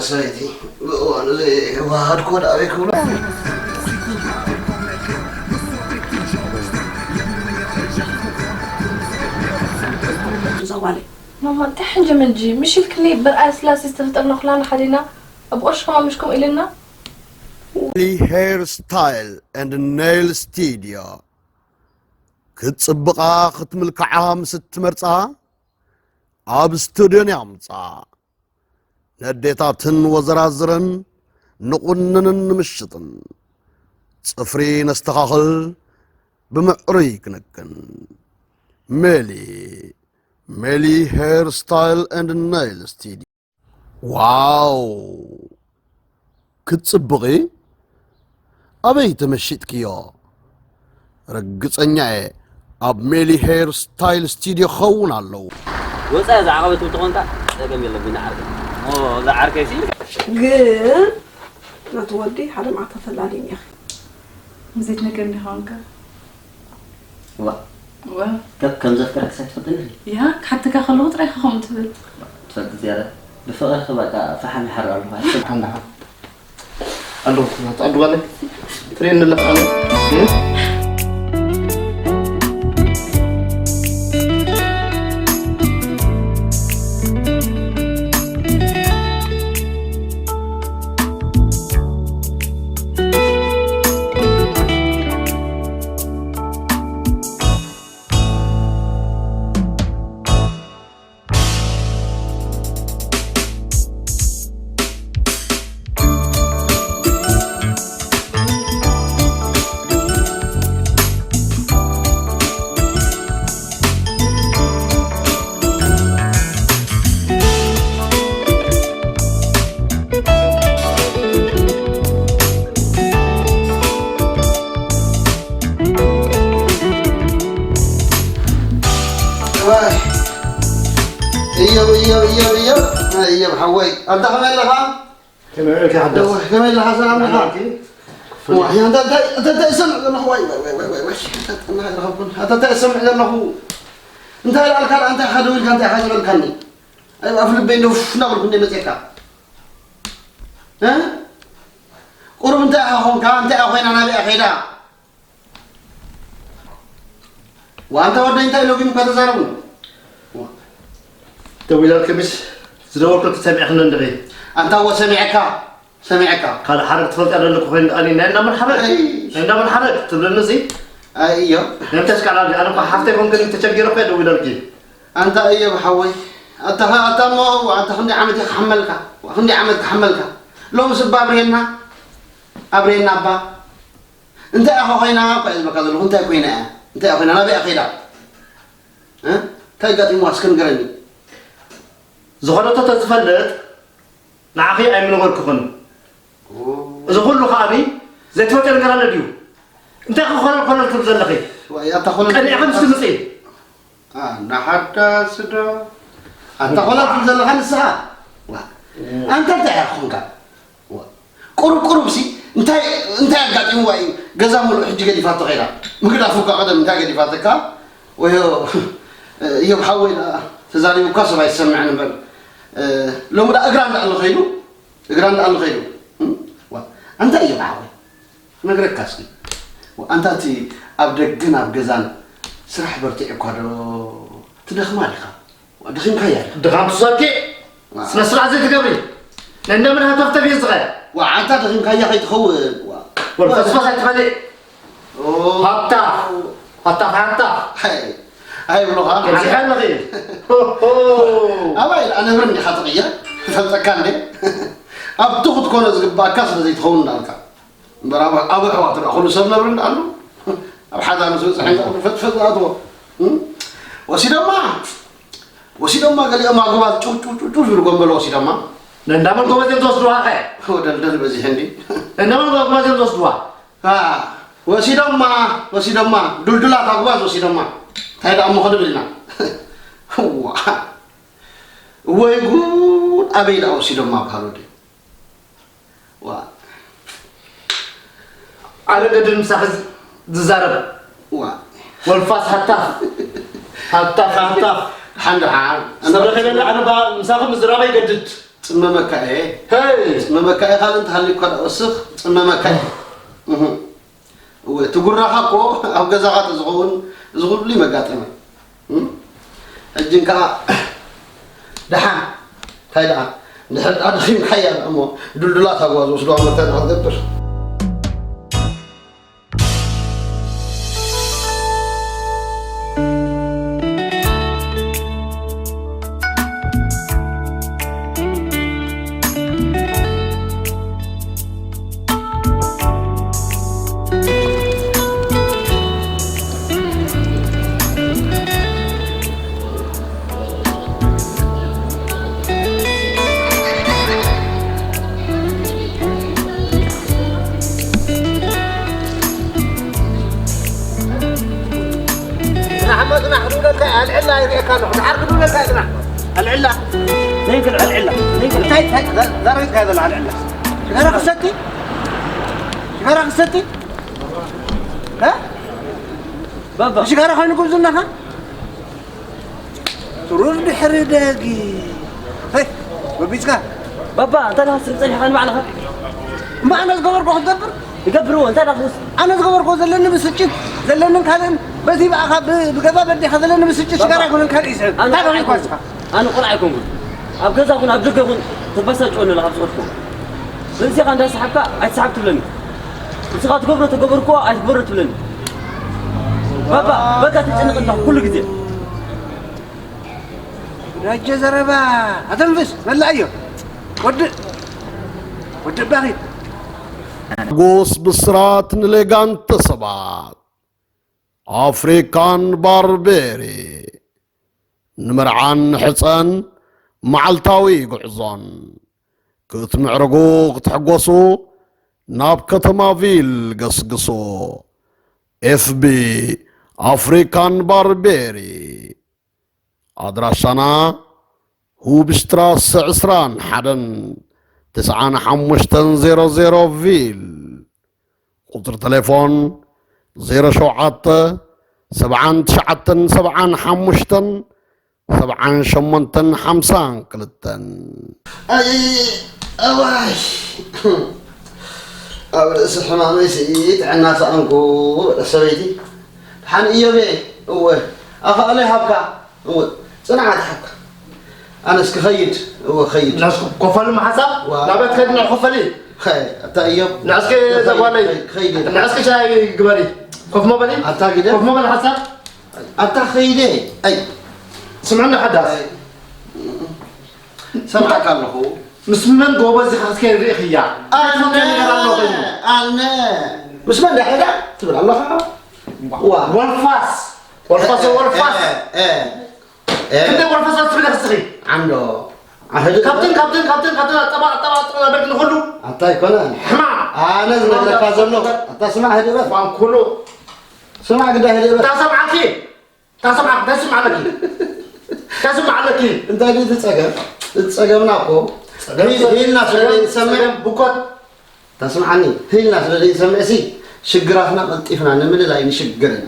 ሰበይቲ ብእዋኑ ዘይወሃድክዎ ደኣ ኣበይ ክብሎ? እዛ ጓለይ። ማማ፣ እንታይ ሕንጂ ምንጂ? ምሽ ኢልክኒ ብርኣይ ስላሴ ዝተፈጠርና ኩላና ሓዲና ኣብ ቁርሺ ከማምሽኩም ኢልና? Melly Hairstyle and Nail Studio። ክትጽብቓ ክትምልክዓ ምስ እትመርጻ ኣብ ስቱድዮን የምጻ። ነዴታትን ወዘራዝረን ንቑንንን ንምሽጥን። ጽፍሪ ነስተኻኽል፣ ብምዕሩይ ክንክን። ሜሊ፣ ሜሊ Hairstyle and Nail Studio። ዋው! ክትጽብቒ? ኣበይ ተመሺጥክዮ? ርግጸኛ እየ ኣብ ሜሊ ሄር ስታይል ስቱድዮ ክኸውን ኣለዎ። ወጻኢ ዝዓቐበት እንተኾንካ ጸገም የለብን ዓርከይ። ኦ፣ እዛ ዓርከይ ሲ ግን ናቱ ወዲ ሓደ መዓልቲ ፈላልይኒ ኢኺ። ዘይትነግርኒ ኾንካ? ዋ። ዋ። ከ-፣ ከም ዘፍቅረክስ ኣይትፈልጥን ኢኺ? ያ፣ ክሓተካ ከለኹ ጥራይ ኢኻ ከምኡ ትብል። ትፈልጥ ዝያዳ። ብፍቕርኺ በቃ ፈሓም ይሓርቕ ኣለኹ። ኣይትፈልጥን። ሓንዳ ሓ-፣ ኣለኹ፣ ናት ኣዱ ጓለይ። ትርእየኒ ኣለኻ ኣነ? እ? እዮብ፣ እዮብ፣ እዮብ፣ እዮብ፣ እዮብ ሓወይ፣ ኣንታ ከመይ ኣለኻ? ከመይ ኢልካ ሓዳስ? እወ፣ ከመይ ኣለኻ? ሰላም ኣለኻ? ሰላም ኣለኪ? ዋይ፣ ኣንታ እንታይ፣ እንታይ፣ እንታይ ይሰምዕ ዘለኹ? ዋይ፣ ዋይ፣ ዋይ፣ ኣንታ ጥዕና ኣይረኸብኩን። ኣንታ እንታይ ይሰምዕ ዘለኹ? እንታይ ኢልካ ደኣ፣ እንታይ ኢኻ ደዊልካ፣ እንታይ ኢኻ ዝበልካኒ? ኣይ፣ ኣፍ ልበይ እንዶ ፍ እናበልኩ እንደ መፅኤካ። እ? ቁሩብ እንታይ ኢኻ ኾንካ? እንታይ ኢኻ ኮይና? ናበይ ኢኻ ከይዳ? ዋንታ ወደይ እንታይ ኢሎጊም እኳ ተዛረቡ። ደዊለልኪ ምስ ዝደወልኩልኪ ሰሚዕክኒ እንድኺ? ኣንታ እወ ሰሚዐካ፣ ሰሚዐካ። ካልእ ሓረግ ትፈልጥ ኣለኩ ኮይኑ ኣሊ ናይ እንዳመን ሓረግ? ኣይ። ናይ እንዳመን ሓረግ ትብልኒ እዚ? ኣይ፣ እዮ። ነምተሽ ቃል ኣሊ፣ ኣነ እኳ ሓፍተይ ኮንክኒ ተቸጊረ እኮ እየ ደዊለልኪ። ኣንታ እዮብ ሓወይ፣ ኣታ፣ ኣታ እሞ፣ ኣታ ክንደይ ዓመት እየ ክሓመልካ? ክንደይ ዓመት ክሓመልካ? ሎምስ እባ ኣብርየና፣ ኣብርየና እባ። እንታይ ኢኻ ኮይና እኮ እየ ዝበካ ዘለኹ። እንታይ ኮይና እያ? እንታይ እያ ኮይና? ናበይ እያ ከይዳ? እ? እንታይ ኣጋጢምዋ እስከ ንገረኒ። ዝኸደቶ ተዝፈልጥ ንዓኺ ኣይምነገርኩኽን። ኦ። እዚ ኩሉ ከኣኒ ዘይትፈልጥዮ ነገር ኣሎ ድዩ? እንታይ ኮለል ኮለል ትብል ዘለኺ? ዋይ፣ ኣታ ኮለል ቀኒዕኺ ምስ ትምጺ። ኣ፣ ናሓዳስ ዶ? ኣታ ኮለል ትብል ዘለኻ ንስኻ? ዋ። ኣንታ እንታይ ኢኻ ኮንካ? ዋ። ቁሩብ ቁሩብ ሲ እንታይ፣ እንታይ ኣጋጢምዋ እዩ? ገዛ ሙሉእ ሕጂ ገዲፋቶ ከይዳ። ምግዳፉ እኳ ቀደም እንታይ ገዲፋተካ? ወዮ፣ እዮም ሓወይ ደኣ ተዛሪቡ እኳ ሰብ ኣይሰምዕን እምበር። እ፣ ሎሚ ደኣ እግራ እንዳኣለ ከይዱ፣ እግራ እንዳኣለ ከይዱ። እም? ዋ፣ እንታይ እዮም ሓወይ? ክነግረካ እስኪ። ዋ፣ ኣንታ እቲ ኣብ ደገን ኣብ ገዛን ስራሕ በርቲዑ እኳ ዶ ትደኽማ ዲኻ? ደኺምካያ ኢኻ። ድኻም ትሰርቂ? ዋ። ስነ ስርዓት ዘይትገብሪ። ናይ እንዳመን ሃተፍተፍ እየ ዝኸ? ዋ፣ ኣንታ ደኺምካያ ከይትኸውን። ዋ። ወልፈስፈስ ኣይትበሊ። ኦ። ሃታ። ሃታ፣ ሃታ። ሃይ። ኣይብሉኻ። ከምዚ ሓለኺ። ሆ፣ ሆ። ኣባይ፣ ኣነ ብር እንዲኻ ትቕየር? ትፈልጠካ እንዴ? ኣብቲ ክትኮኖ ዝግባእካ ስለ ዘይትኸውን እንዳልካ። እምበር ኣብ፣ ኣብ ኣሕዋት ደኣ ኩሉ ሰብ ነብሪ እንዳኣሉ፣ ኣብ ሓዳሩ ዝበፅሐ እንዳኣሉ ፈጥፈጥ ዝኣትዎ። እም? ወሲዶማ፣ ወሲዶማ ገሊኦም ኣጎባት ጩ፣ ጩ፣ ጩ፣ ጩ ዝብሉ ጎንበሎ ወሲዶማ። ነንዳመን ጎበዝ እዮም ዝወስድዋ ኸ? ወደልደል በዚሕ እንዲ። ነንዳመን ጎበዝ እዮም ዝወስድዋ። አ፣ ወሲዶማ፣ ወሲዶማ፣ ዱልዱላት ኣጉባዝ ወሲዶማ። እንታይ ደኣ እሞ ክንብል ኢና? እዋ። ወይ ጉድ፣ ኣበይ ደኣ ወሲዶማ በሃል ወደይ? ዋ። ኣረ ገድል ምሳኺ ዝ-፣ ዝዛረብ። ዋ። ወልፋስ ሃታፍ። ሃታፍ፣ ሃታፍ። ሓንዳ ሓን። ሰብረ ከይበላ ኣነ ባ-፣ ምሳኺ ምዝራበይ ገድድ። ጽመመካ እየ። ሄይ! ጽመመካ እየ፣ ካልእ እንተሃልዩ እኳ ደኣ ወስኽ፣ ጽመመካ እየ። እህ። እወ፣ እቲ ጉራኻ እኮ ኣብ ገዛኻ ተዝኸውን፣ እዚ ኩሉ ይመጋጠመ። እም? ሕጂ እንከኣ፣ ደሓን፣ እንታይ ደኣ፣ እንድሕር ደኣ ደኺምካያ ደኣ እሞ፣ ድልዱላት ኣጓዝ ወስዶ መተን ክትገብር። ጽናሕ እሞ ጽናሕ ክድውለልካ እየ፣ ኣልዕላ ይርእየካ ኣለኹ። ደሓር ክድውለልካ እየ ጽናሕ። ኣልዕላ። ዘይክል ኣልዕላ። ዘይክል። እንታይ፣ እንታይ፣ ዛ-፣ ዛረብካ እየ ዘሎ ኣልዕላ። ሽጋራ ክሰቲ? ሽጋራ ክሰቲ? እ? ባባ። ሽጋራ ኮይኑ ጉብዝናኻ? ትሩር ድሕሪ ደጊ። ሄይ፣ ወቢጽካ። ባባ፣ እንታይ ደኣ ክትስርብ ጸኒሕካ ንባዕልኻ? እምባ ኣነ ዝገበርኩ ክትገብር? ይገብርዎ፣ እንታይ ደኣ ክትስ-? ኣነ ዝገበርኩ ዘለኒ ብስጭት፣ ዘለንን ካልእን፣ በቲ ብኣኻ ብ-፣ ብገዛ በዲኻ ዘለኒ ብስጭት ባባ፣ ሽጋራ ኣይኮነን ካልእ ይስዕብ። ኣነ እንታይ ደኣ ቆልዓ ኣይኮንኩን። ኢልኳ? ኣነ ቆልዓ ኣይኮንኩን። ኣብ ገዛ ኩን፣ ኣብ ደገ ኩን፣ ተባሳጭወኒ ኣለኻ ኣብ ዝኸድኩ። ርእስኻ እንዳሰሓብካ ኣይትስሓብ ትብለኒ። ንስኻ ትገብሮ ተገበርኩዎ ኣይትግበሮ ትብለኒ። ባባ፣ በቃ ትጨነቕ ኣለኻ ኩሉ ግዜ። ዳጀ ዘረባ ኣተንፍስ፣ መላእዮ። ወዲ-፣ ወዲ ባኺት። ሓጎስ ብስራት ንሌጋንተ ሰባት። ኣፍሪካን ባርቤሪ። ንመርዓን ሕፀን መዓልታዊ ጉዕዞን። ክትምዕርጉ ክትሕጎሱ ናብ ከተማ ቪል ገስግሱ። ኤፍቢ ኣፍሪካን ባርቤሪ። ኣድራሻና ሁብሽትራሰ ዕስራን ሓደን ትስዓን ሓሙሽተን ዜሮ ዜሮ ቪል። ቁጽሪ ተሌፎን ዜሮ ሸውዓተ ሰብዓን ትሽዓተን ሰብዓን ሓሙሽተን ሰብዓን ሸሞንተን ሓምሳን ክልተን። ኣይ፣ ኣዋይ። ኣብ ርእሲ ሕማመይሲ ጥዕና ሰኣንኩ፣ በለ ሰበይቲ። ደሓን እዮቤ፣ እወ፣ ኣኻእሎ ይሃብካ። እወ፣ ጽንዓት ይሃብካ። ኣነስ ክኸይድ፣ እወ፣ ኸይድ። ናስ ኮፈል መሓሳብ፣ ዋ። ናበት ከድና ኮፈል። ኸይ፣ ኣታ እዮብ። ናስከ ኸይድ፣ ዘጓለይ። ኸይድ፣ ኸይድ። ናስከ ሻይ ግበሪ። ኮፍ መበሊ። ኣታ ግደ። ኮፍ መበሊ ሓሳብ። ኣታ ኸይደ። ኣይ። ስምዕና ሓዳስ። ኣይ። ሰምዓካ ኣለኹ። ምስ መን ጎበዝ ኢኻ እስከ ርኢኽያ? ኣነ፣ እንታይ ነገር ኣሎ ኮይኑ? ኣነ። ምስ መን ዳሕዳ ትብል ኣለኻ? ዋ። ወልፋስ። ወልፋስ፣ እ፣ ወልፋስ። እ፣ እ፣ እ። ክንደይ ወልፋሳት ትብል ኢኻ እስኺ? ዓንዶ። ኣህድ-፣ ካብትን፣ ካብትን፣ ካብትን፣ ካብትን፣ ኣጠባ፣ ኣጠባ፣ ኣጠባ፣ ናበል ንኹሉ። ኣታ ኣይኮነን። ሕማቕ። ኣነ ዝነግረካ ዘሎ፣ ኣታ ስማዕ፣ ህድእ በል። ማንኩሉ። ስማዕ፣ ግዳ ህድእ በል። እታ ሰምዓኪ። ታስምዓ-፣ ታስምዓ ኣለኪ። ታስምዓ ኣለኪ። እንታይ ድዩ እቲ ጸገም? እቲ ጸገምና እኮ ጸገም፣ ሂል-፣ ሂልና ስለ ጸገም፣ ዘይንሰምዕ። ጸገም ብኮት። ታስምዓኒ? ሂልና ስለ ዘይንሰምዕ ሲ ሽግራትና ቀልጢፍና ንምልላይ ንሽግር ኢና።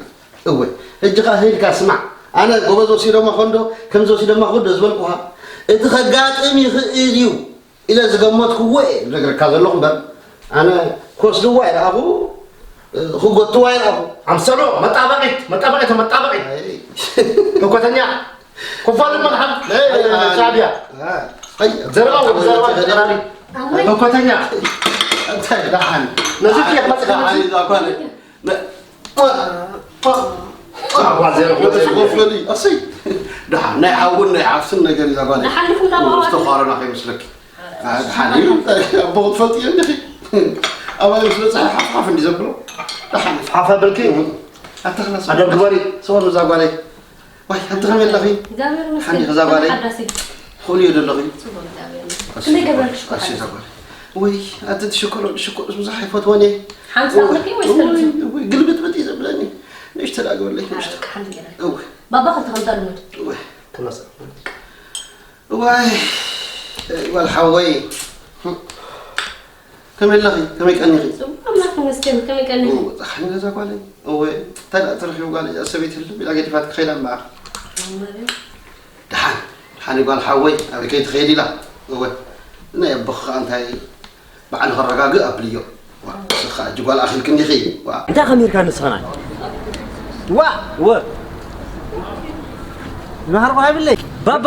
እወ፣ ሕጂ ኸኣ ሂልካ ስማዕ። ኣነ ጎበዝ ወሲዶማ ኮንዶ፣ ከምዚ ወሲዶማ ኮንዶ ዝበልኩኻ፣ እቲ ከጋጥም ይኽእል እዩ። ኢለ ዝገመትኩዎ እየ ዝነግረካ ዘለኹ እምበር፣ ኣነ ክወስድዎ ኣይረኣኹ፣ ክጎትዎ ኣይረኣኹ። ኣምሰሎ፣ መጣበቒት፣ መጣበቒት፣ መጣበቒት። ኣይ። ህኮተኛ፣ ክፋል መድሓን፣ ኣይ፣ ኣይ፣ ሻዕብያ። ኣይ፣ ኣይ፣ ዘረባ፣ ኣይ፣ ዘረባ ኣይ፣ ተቐራሪ። ኣወይ። ህኮተኛ። እንታይ? ደሓን። ነዚ ጥያቄ መጽእ ደሓን ከምዚ? እዛ ጓል። ነ-፣ ዋ፣ ዋ፣ ዋ፣ ዋ፣ ዘረባ። ወፍሪ። ኣሰይ። ደሓን። ናይ ሓውን ናይ ሓፍትን ነገር እዛ ጓል። ደሓን ኢኹም ተባባሉ። ዝተዃረና ከይመስለኪ። ኣድሓን እዩ። እንታይ ኣቦ ክትፈልጥዮ እንዲኺ? ኣባይ ምስ በፅሐ ሓፍሓፍ እንዲ ዘብሎ። ደሓን። ሓፍ ኣብልኪ? ኣታ ክላስ። ኣደብ ግበሪ። ሰው እዛ ጓለይ። ዋይ፣ ኣንቲ ከመይ ኣለኺ? እግዚኣብሔር ይመስገን። ሓንቲ ክዛ ጓለይ። ሓዳሲ። ኹልዮ ደለኺ? ጽቡቕ፣ እግዚኣብሔር ይመስገን። ኣሲ-፣ ክንደይ ገበርክ ሽኮር ኣሲ ሓዳሲ? እዛ ጓለይ። ወይ፣ ኣቲ ትሽኮሮ፣ ትሽኮር ብዙሕ ኣይፈትወን እየ። ሓምሳ ወይ፣ ኣለኪ ወይስ ወይ፣ ሰለስተ? ወይ፣ ግልብጥብጥ እዩ ዘብለኒ። ንእሽቶ ደኣ ግበርለይ፣ ንእሽቶ። ሓንቲ ገይረ። እወ። ባባ ክልተ ክልተ ልሙድ። እወ። ተመሰ-፣ እዋይ፣ ጓል ሓወይ። ከመይ ኣለኺ? ከመይ ቀኒኺ? ጽቡቕ፣ ኣምላኽ ይመስገን። ከመይ ቀኒኺ? እወ፣ ጸሓይ ገዛ ጓለይ። እወ፣ እንታይ ደኣ ትረኺቡ ጓለይ? እዛ ሰበይቲ ህልም ኢላ ገዲፋትኪ ከይዳ እምበኣር። እወ። ደሓን፣ ደሓን ጓል ሓወይ፣ ኣበይ ከይትኸይድ ኢላ? እወ። ናይ ኣቦኺ ኸኣ እንታይ በዓል ኸረጋግእ ኣብልዮ። ዋ፣ ንስኻ እጅ ጓል ኣኺልክኒ ኢኺ። ዋ። እንታይ ከሚርካ ንስኻ ናይ? ዋ! ወ። ዝመሃርኩ ኣይብለይ። ባባ፣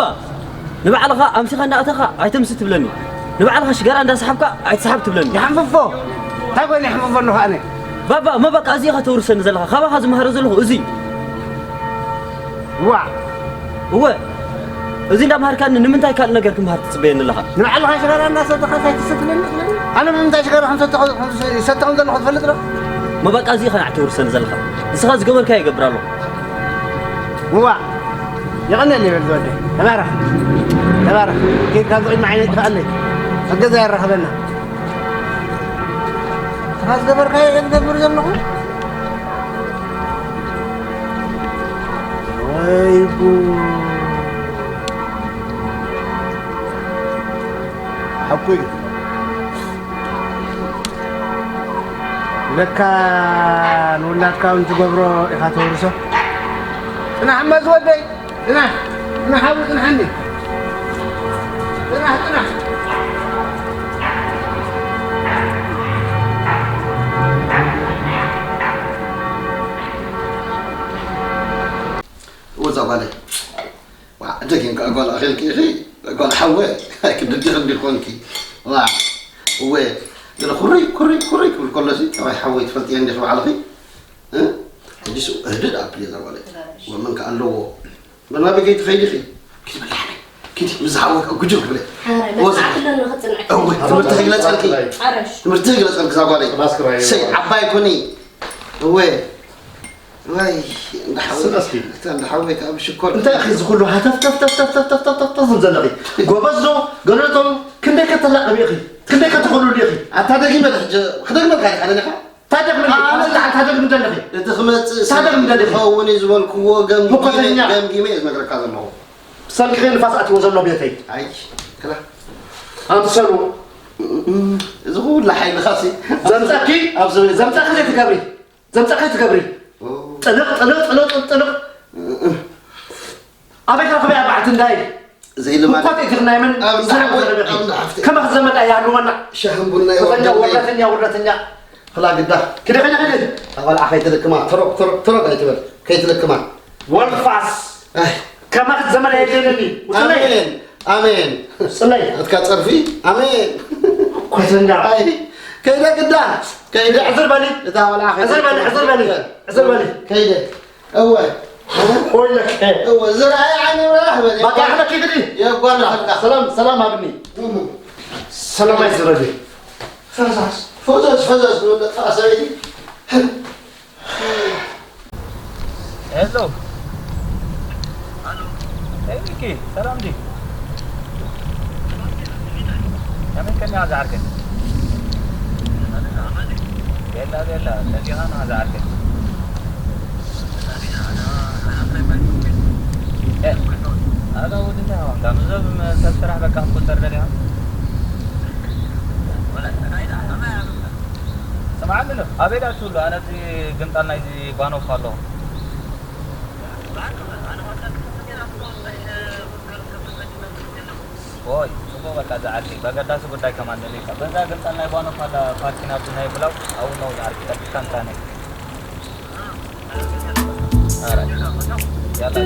ንባዕልኻ ኣምሲኻ እንዳእተኻ ኣይተምሲ ትብለኒ። ንባዕልኻ ሽጋራ እንዳሰሓብካ ኣይትሰሓብ ትብለኒ። ይሓንፍፎ። እንታይ ኮይኑ ይሓንፍፎ ኣለኹ ኣነ? ባባ፣ እሞ በቃ እዚ ኢኻ ተውርሰኒ ዘለኻ። ካባኻ ዝመሃሮ ዘለኹ እዚ። ዋ። እወ። እዚ እንዳምሃርካኒ ንምንታይ ካልእ ነገር ክምሃር ትጽበየኒ ኣለኻ? ንባዕልኻ ሽጋራ እናሰተኻ እንታይ ትሰትለኒ? ኣነ ንምንታይ ሽጋራ ከም ሰተኹ፣ ከም ዝሰ-፣ ይሰተኹም ዘለኹ ትፈልጥ ዶ? እሞ በቃ እዚ ኢኻ ንዓይ ተውርሰኒ ዘለኻ። ንስኻ ዝገበርካዮ ይገብር ኣለኹ። እዋ። የቐንየለይ በል ዝወደይ። ተባረኽ። ተባረኽ። ኬድካ ኣብዚ ቅድሚ ዓይነይ ጥፍኣለይ። ኣብ ገዛ የራኽበና። ንስኻ ዝገበርካዮ እየ ዝገብር ዘለኹ። ወይ ጉድ! ሓቁ እዩ። ለካ ንውላድካ እውን ትገብሮ ኢኻ ተውርሶ። ጽናሕ እማ ዝወደይ፣ ጽናሕ፣ ጽናሕ ሓዊ፣ ጽናሕኒ። ጽናሕ፣ ጽናሕ። ወዛ ጓለይ። ዋ፣ ደጊም ከኣ ጓል ኣኺልኪ ኢኺ፣ ጓል ሓወ፣ ኣይክድድኽ እንዲኽ ኮንኪ። ዋ፣ እወ፣ ገለ ኩርይ፣ ኩርይ፣ ኩርይ ክብል ከሎሲ፣ ጠባይ ሓወይ ትፈልጥዮ እንዲኺ ባዕልኺ። እ? ሕጂስ ህድእ ኣብል እዛ ጓለይ። ወመን ከኣ ኣለዎ። መናበይ ከይትኸይዲ ኢኺ? ኪዲ በል ሓወይ፣ ኪዲ ምስ ዝሓወይ ከኣ ጉጅል ክብለ። ሓራይ፣ ወዛ። መጽሓፍ ኣለኒ ክጽንዕ። እወ፣ ትምህርቲ ክግለጸልኪ። ሓረሽ። ትምህርቲ ክግለጸልኪ እዛ ጓለይ። ክላስ ክራይ። ሰይ፣ ዓባይ ኩኒ። እወ። ዋይ፣ እንዳ ሓወይ፣ ስለ እስኪ። እታ እንዳ ሓወይ ካብ ሽኮር። እንታይ ኣኺ እዚ ኩሉ ሃተፍ ተፍ ተፍ ተፍ ተፍ ተፍ ተፍ ተፍ ተፍ ዘለኺ? ጎበዝ ዶ? ገለቶም ክንደይ ከተላቕሚ ኢኺ? ክንደይ ከተኽእሉሉ ኢኺ? ኣታ ደጊመ ዶ ሕጂ ክደግመልካ ዲኻ ደሊኻ? ታደግም እንደ-፣ ኣነ ኣታ ታደግም እንደለኺ? እቲ ክመጽእ ታደግም እንደለኺ? ክኸውን እዩ ዝበልክዎ ገምጊመ፣ ሙኮተኛ። ገምጊመ እየ ዝነግረካ ዘለኹ። ብሰንክኺ ንፋስ ኣትዎ ዘሎ ቤተይ። ኣይ፣ ክላ። ኣንቲ ሰሉ። እም፣ እዚ ኩሉ ሓይልኻሲ ዘምጻኪ፣ ኣብዚ ዘምጻኺ ዘይትገብሪ። ዘምጻኻ ትገብሪ። ኦ። ጥልቕ፣ ጥልቕ፣ ጥልቕ፣ ጥልቕ። ኣበይ ክረኽበያ በዓልቲ እንዳይ? ዘይልማድ። እኮ ትእግር ናይ መን ኣብ እንዳ ሰላም ሓወይ፣ ዘረበኺ? ኣብ እንዳ ሓፍተይ። ከማኽ ዘመዳ ይሃልወና። ሻህን ቡና ወረተኛ፣ ይወርደለይ። ወረተኛ፣ ወረተኛ። ክላ ግዳ። ክደ፣ ክደ፣ ክደ። ኣባል ዓኸይ ትልክማ። ተሮቕ፣ ተሮቕ፣ ተሮቕ ኣይትበል። ከይትልክማ። ወልፋስ። ኣይ። ከማኽ ዘመዳ የድልየኒ። ውስነይ። ኣሜን። ኣሜን። ጽለይ። ኣትካ ጸርፊ? ኣሜን። ኮተንዳ። ኣይ፣ ከይደ ግዳ፣ ከይደ። ሕዝር በሊ። እታ ወላ ሕዝር በሊ፣ ሕዝር በሊ፣ ሕዝር በሊ። ከይደ። እወ። ወይለከ። እወ፣ ዝረኣየ ዓይኒ ይብራህ በል። ባቃ ሕለኪ ግዲ። የጓና ሕልካ። ሰላም፣ ሰላም ኣብኒ። እም። ሰላም ኣይዝረቢ። ፈዛዝ፣ ፈዛዝ፣ ፈዛዝ፣ ንወለድ ፋእ ሰበይቲ። ሄሎ። ሄይ ሚኪ፣ ሰላም ዲ? ከመይ ከኒኻ ዝዓርከይ? ቤላ፣ ቤላ፣ ደሊኻ ንኻ ዝዓርከይ? እ፣ ኣታ ወዲ እንታይ ኾንካ? ምስዞም ሰብ ስራሕ በቃ ክትቁጸር ደሊኻ? ስምዓኒ ኣሎ፣ ኣበይ ደኣ ትህሉ? ኣነ እዚ ግምጣል ናይዚ ጓኖፍ ኣለኹ። ኦይ፣ ጽቡቕ በቃ ዝዓርከይ፣ በገዳሲ ጉዳይ ከማን ደሊካ። በዛ ግምጣል ናይ ጓኖፍ ኣላ ፓርኪን ኣብዚ ናይ ብላው፣ ኣብኡ ነው ዝዓርከይ፣ ጠብቅካ ምጻኒ። ኣረ፣ ያላ።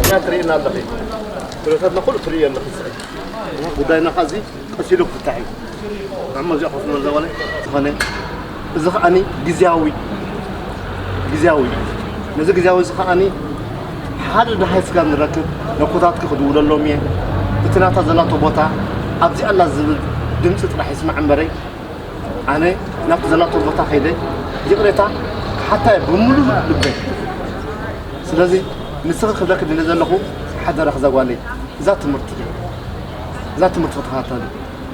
እዛ ትርእየና ኣለኺ። ኩነታትና ኩሉ ትርእዮ ኣለኺ። ጉዳይና ኸዚ ቀስ ኢሉ ክፍታሕ እዩ። ዕሞ እዚኣ ኮፍ ንበል ዘበለ ዝኾነ፣ እዚ ኸኣኒ ግዝያዊ፣ ግዝያዊ እዩ። ነዚ ግዝያዊ እዚ ኸኣኒ ሓደ ደሃይ ስጋ ንረክብ፣ ነኮታትኪ ክድውለሎም እየ። እቲ ናታ ዘላቶ ቦታ ኣብዚኣ ኣላ ዝብል ድምፂ ጥራሕ ይስማዕ እምበረይ፣ ኣነ ናብቲ ዘላቶ ቦታ ከይደ ይቕሬታ ክሓታ እየ ብምሉእ ልበይ። ስለዚ ንስኺ ክብለኪ ድልየ ዘለኹ ሓደራኺ እዛ ጓለይ፣ እዛ ትምህርቲ፣ እዛ ትምህርቲ ክትከታተሊ።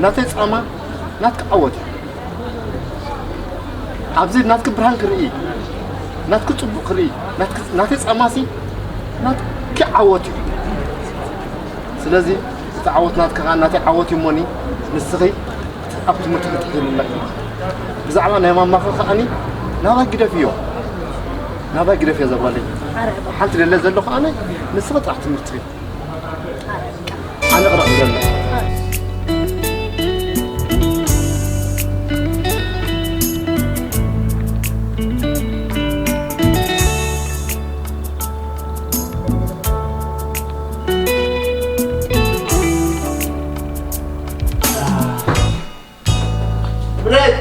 ናተይ ጻማ ናትኪ ዓወት እዩ። ኣብዚ ናትኪ ብርሃን ክርኢ፣ ናትኪ ጽቡቕ ክርኢ፣ ናትኪ፣ ናተይ ጻማሲ ናትኪ ዓወት እዩ። ስለዚ እቲ ዓወት ናትኪ ከኣ ናተይ ዓወት እዩ እሞኒ፣ ንስኺ ኣብ ትምህርቲ ክትሕዝኒ ኣለኪ። ብዛዕባ ናይ ማማኺ ከኣኒ ናባይ ግደፍዮ፣ ናባይ ግደፍዮ ዘጓለይ። ሓንቲ ደለ ዘሎ ከኣኒ ንስኺ ጥራሕ ትምህርቲ ኣነ ቅረብ ዘሎ። ብረት!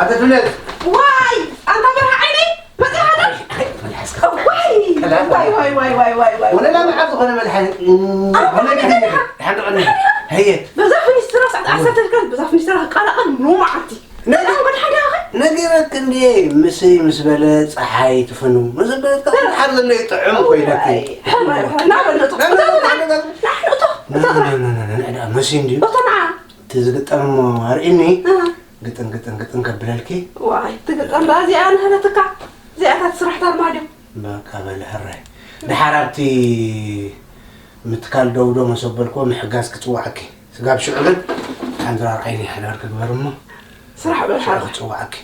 ኣተ ድሌት! ዋይ! ኣንታ በርሃ ዓይነይ! በዚሓ ዶ? ኣይ፣ ኣይ፣ መልሓስካ። ዋይ! ከላ፣ ዋይ፣ ዋይ፣ ዋይ፣ ዋይ፣ ዋይ፣ ዋይ። ወለላ መዓር ዝኾነ መልሓስ፣ እም፣ ኣንታ ወለላ ከመይ ከመይ ገይረ? ገይርካ? ሓንቲ ቀኒ። ከመይ ገይርካ? ሀየ። በዛ ፍኒስትራ ሰዓት ዓሰርተ ከን፣ በዛ ፍኒስትራ ክቀላቐል ኑ መዓልቲ። ነግ-፣ ሰላም ወደ ሓደ ኣኸ? ነገረክ እንዴ፣ ምስይ ምስ በለ ፀሓይ ትፍኑ። ምስ በለትካ እ። ድሓር ዘሎ ይጥዕም ኮይነክ። ዋይ! ሕራይ፣ ሕራይ። ናበል እቶ። ናበል እቶ። ናበል እቶ። ናበል እቶ። ና፣ ና፣ ና፣ ና፣ ና፣ ና፣ መሲ እንድዩ። እቶ ንዓ። እቲ ዝግጠም እሞ ኣርእኒ። እ። ግጥም፣ ግጥም፣ ግጥም ከብለልኪ። ዋይ፣ ትግጠም ደኣ እዚኣ ንህረትካ። እዚኣታት ስራሕታ ኣርማድዮ። በቃ በሊ ሕራይ። ደሓር ኣብቲ ምትካል ደው ዶ መሰበልክዎ ምሕጋዝ ክጽውዓኪ። ስጋብ ሽዑ ግን ሓንድራር ዓይኒ ሓዳር ክግበር እሞ ስራሕ በል ሽዑ ሓራይ። ክጽውዓኪ።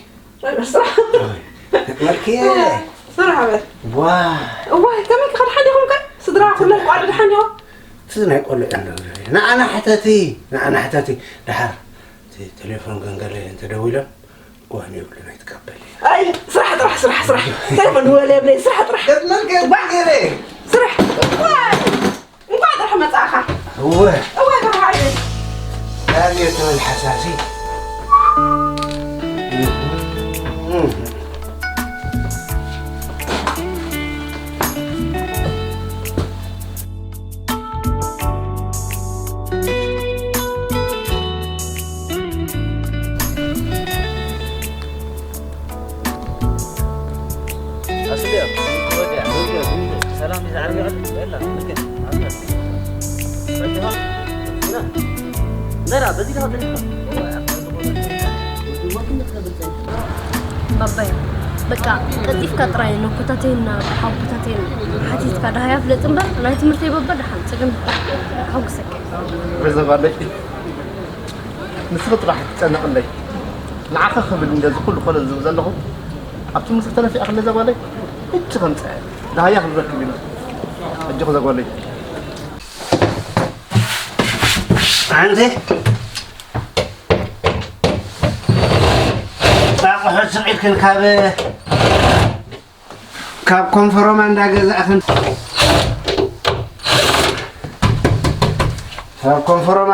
በል ስራሕ። ኦይ፣ ገጥመልክየ። ስራሕ በል። ዋ። እዋይ፣ ከመይ ክኸድ ሓዲኹም ከ? ስድራ ኩሎም ቋልዑ ደሓን ዲኹም? እቲ ናይ ቆልዑ እንዶ ንዓና ሕተቲ፣ ንዓና ሕተቲ። ደሓር እቲ ቴሌፎን ገንገለ እንተደዊሎም፣ ጓህኒ የብሉን ኣይትቀበል። ኣይ፣ ስራሕ ጥራሕ፣ ስራሕ፣ ስራሕ። ቴሌፎን ድወለ የብለይ፣ ስራሕ ጥራሕ። ገጥመልከ ዋ! ገይረ። ስራሕ። ዋይ! እንኳዕ ጥራሕ መጻእኻ። እወ። እወ፣ ጥራሕ ኣይበል። ኣቤት ትብል ሓሳሲ። ባባይ፣ በቃ ቀልጢፍካ ጥራይ ነኮታተይን ሓውቦታተይን ሓቲትካ ደሃይ ኣፍለጥ እምበር፣ ናይ ትምህርተይ በባ ደሓን፣ ጽግም፣ ሓጉሰካ። ርዘባለይ፣ ንስኺ ጥራሕ ትጨነቕለይ። ንዓኺ ክብል እንደዚ ኩሉ ኮነ ዝብል ዘለኹ፣ ኣብ ትምህርቲ ተነፊዕኺ ለዘባለይ፣ ሕጂ ከምጽአ፣ ደሃያ ክንረክብ ኢና። ኣጆኺ ዘጓለይ። ኣንቲ፣ ኣቑሑት ስቕ ኢልክን ካብ፣ ካብ ኮንፈሮማ እንዳገዛእኽን፣ ካብ ኮንፈሮማ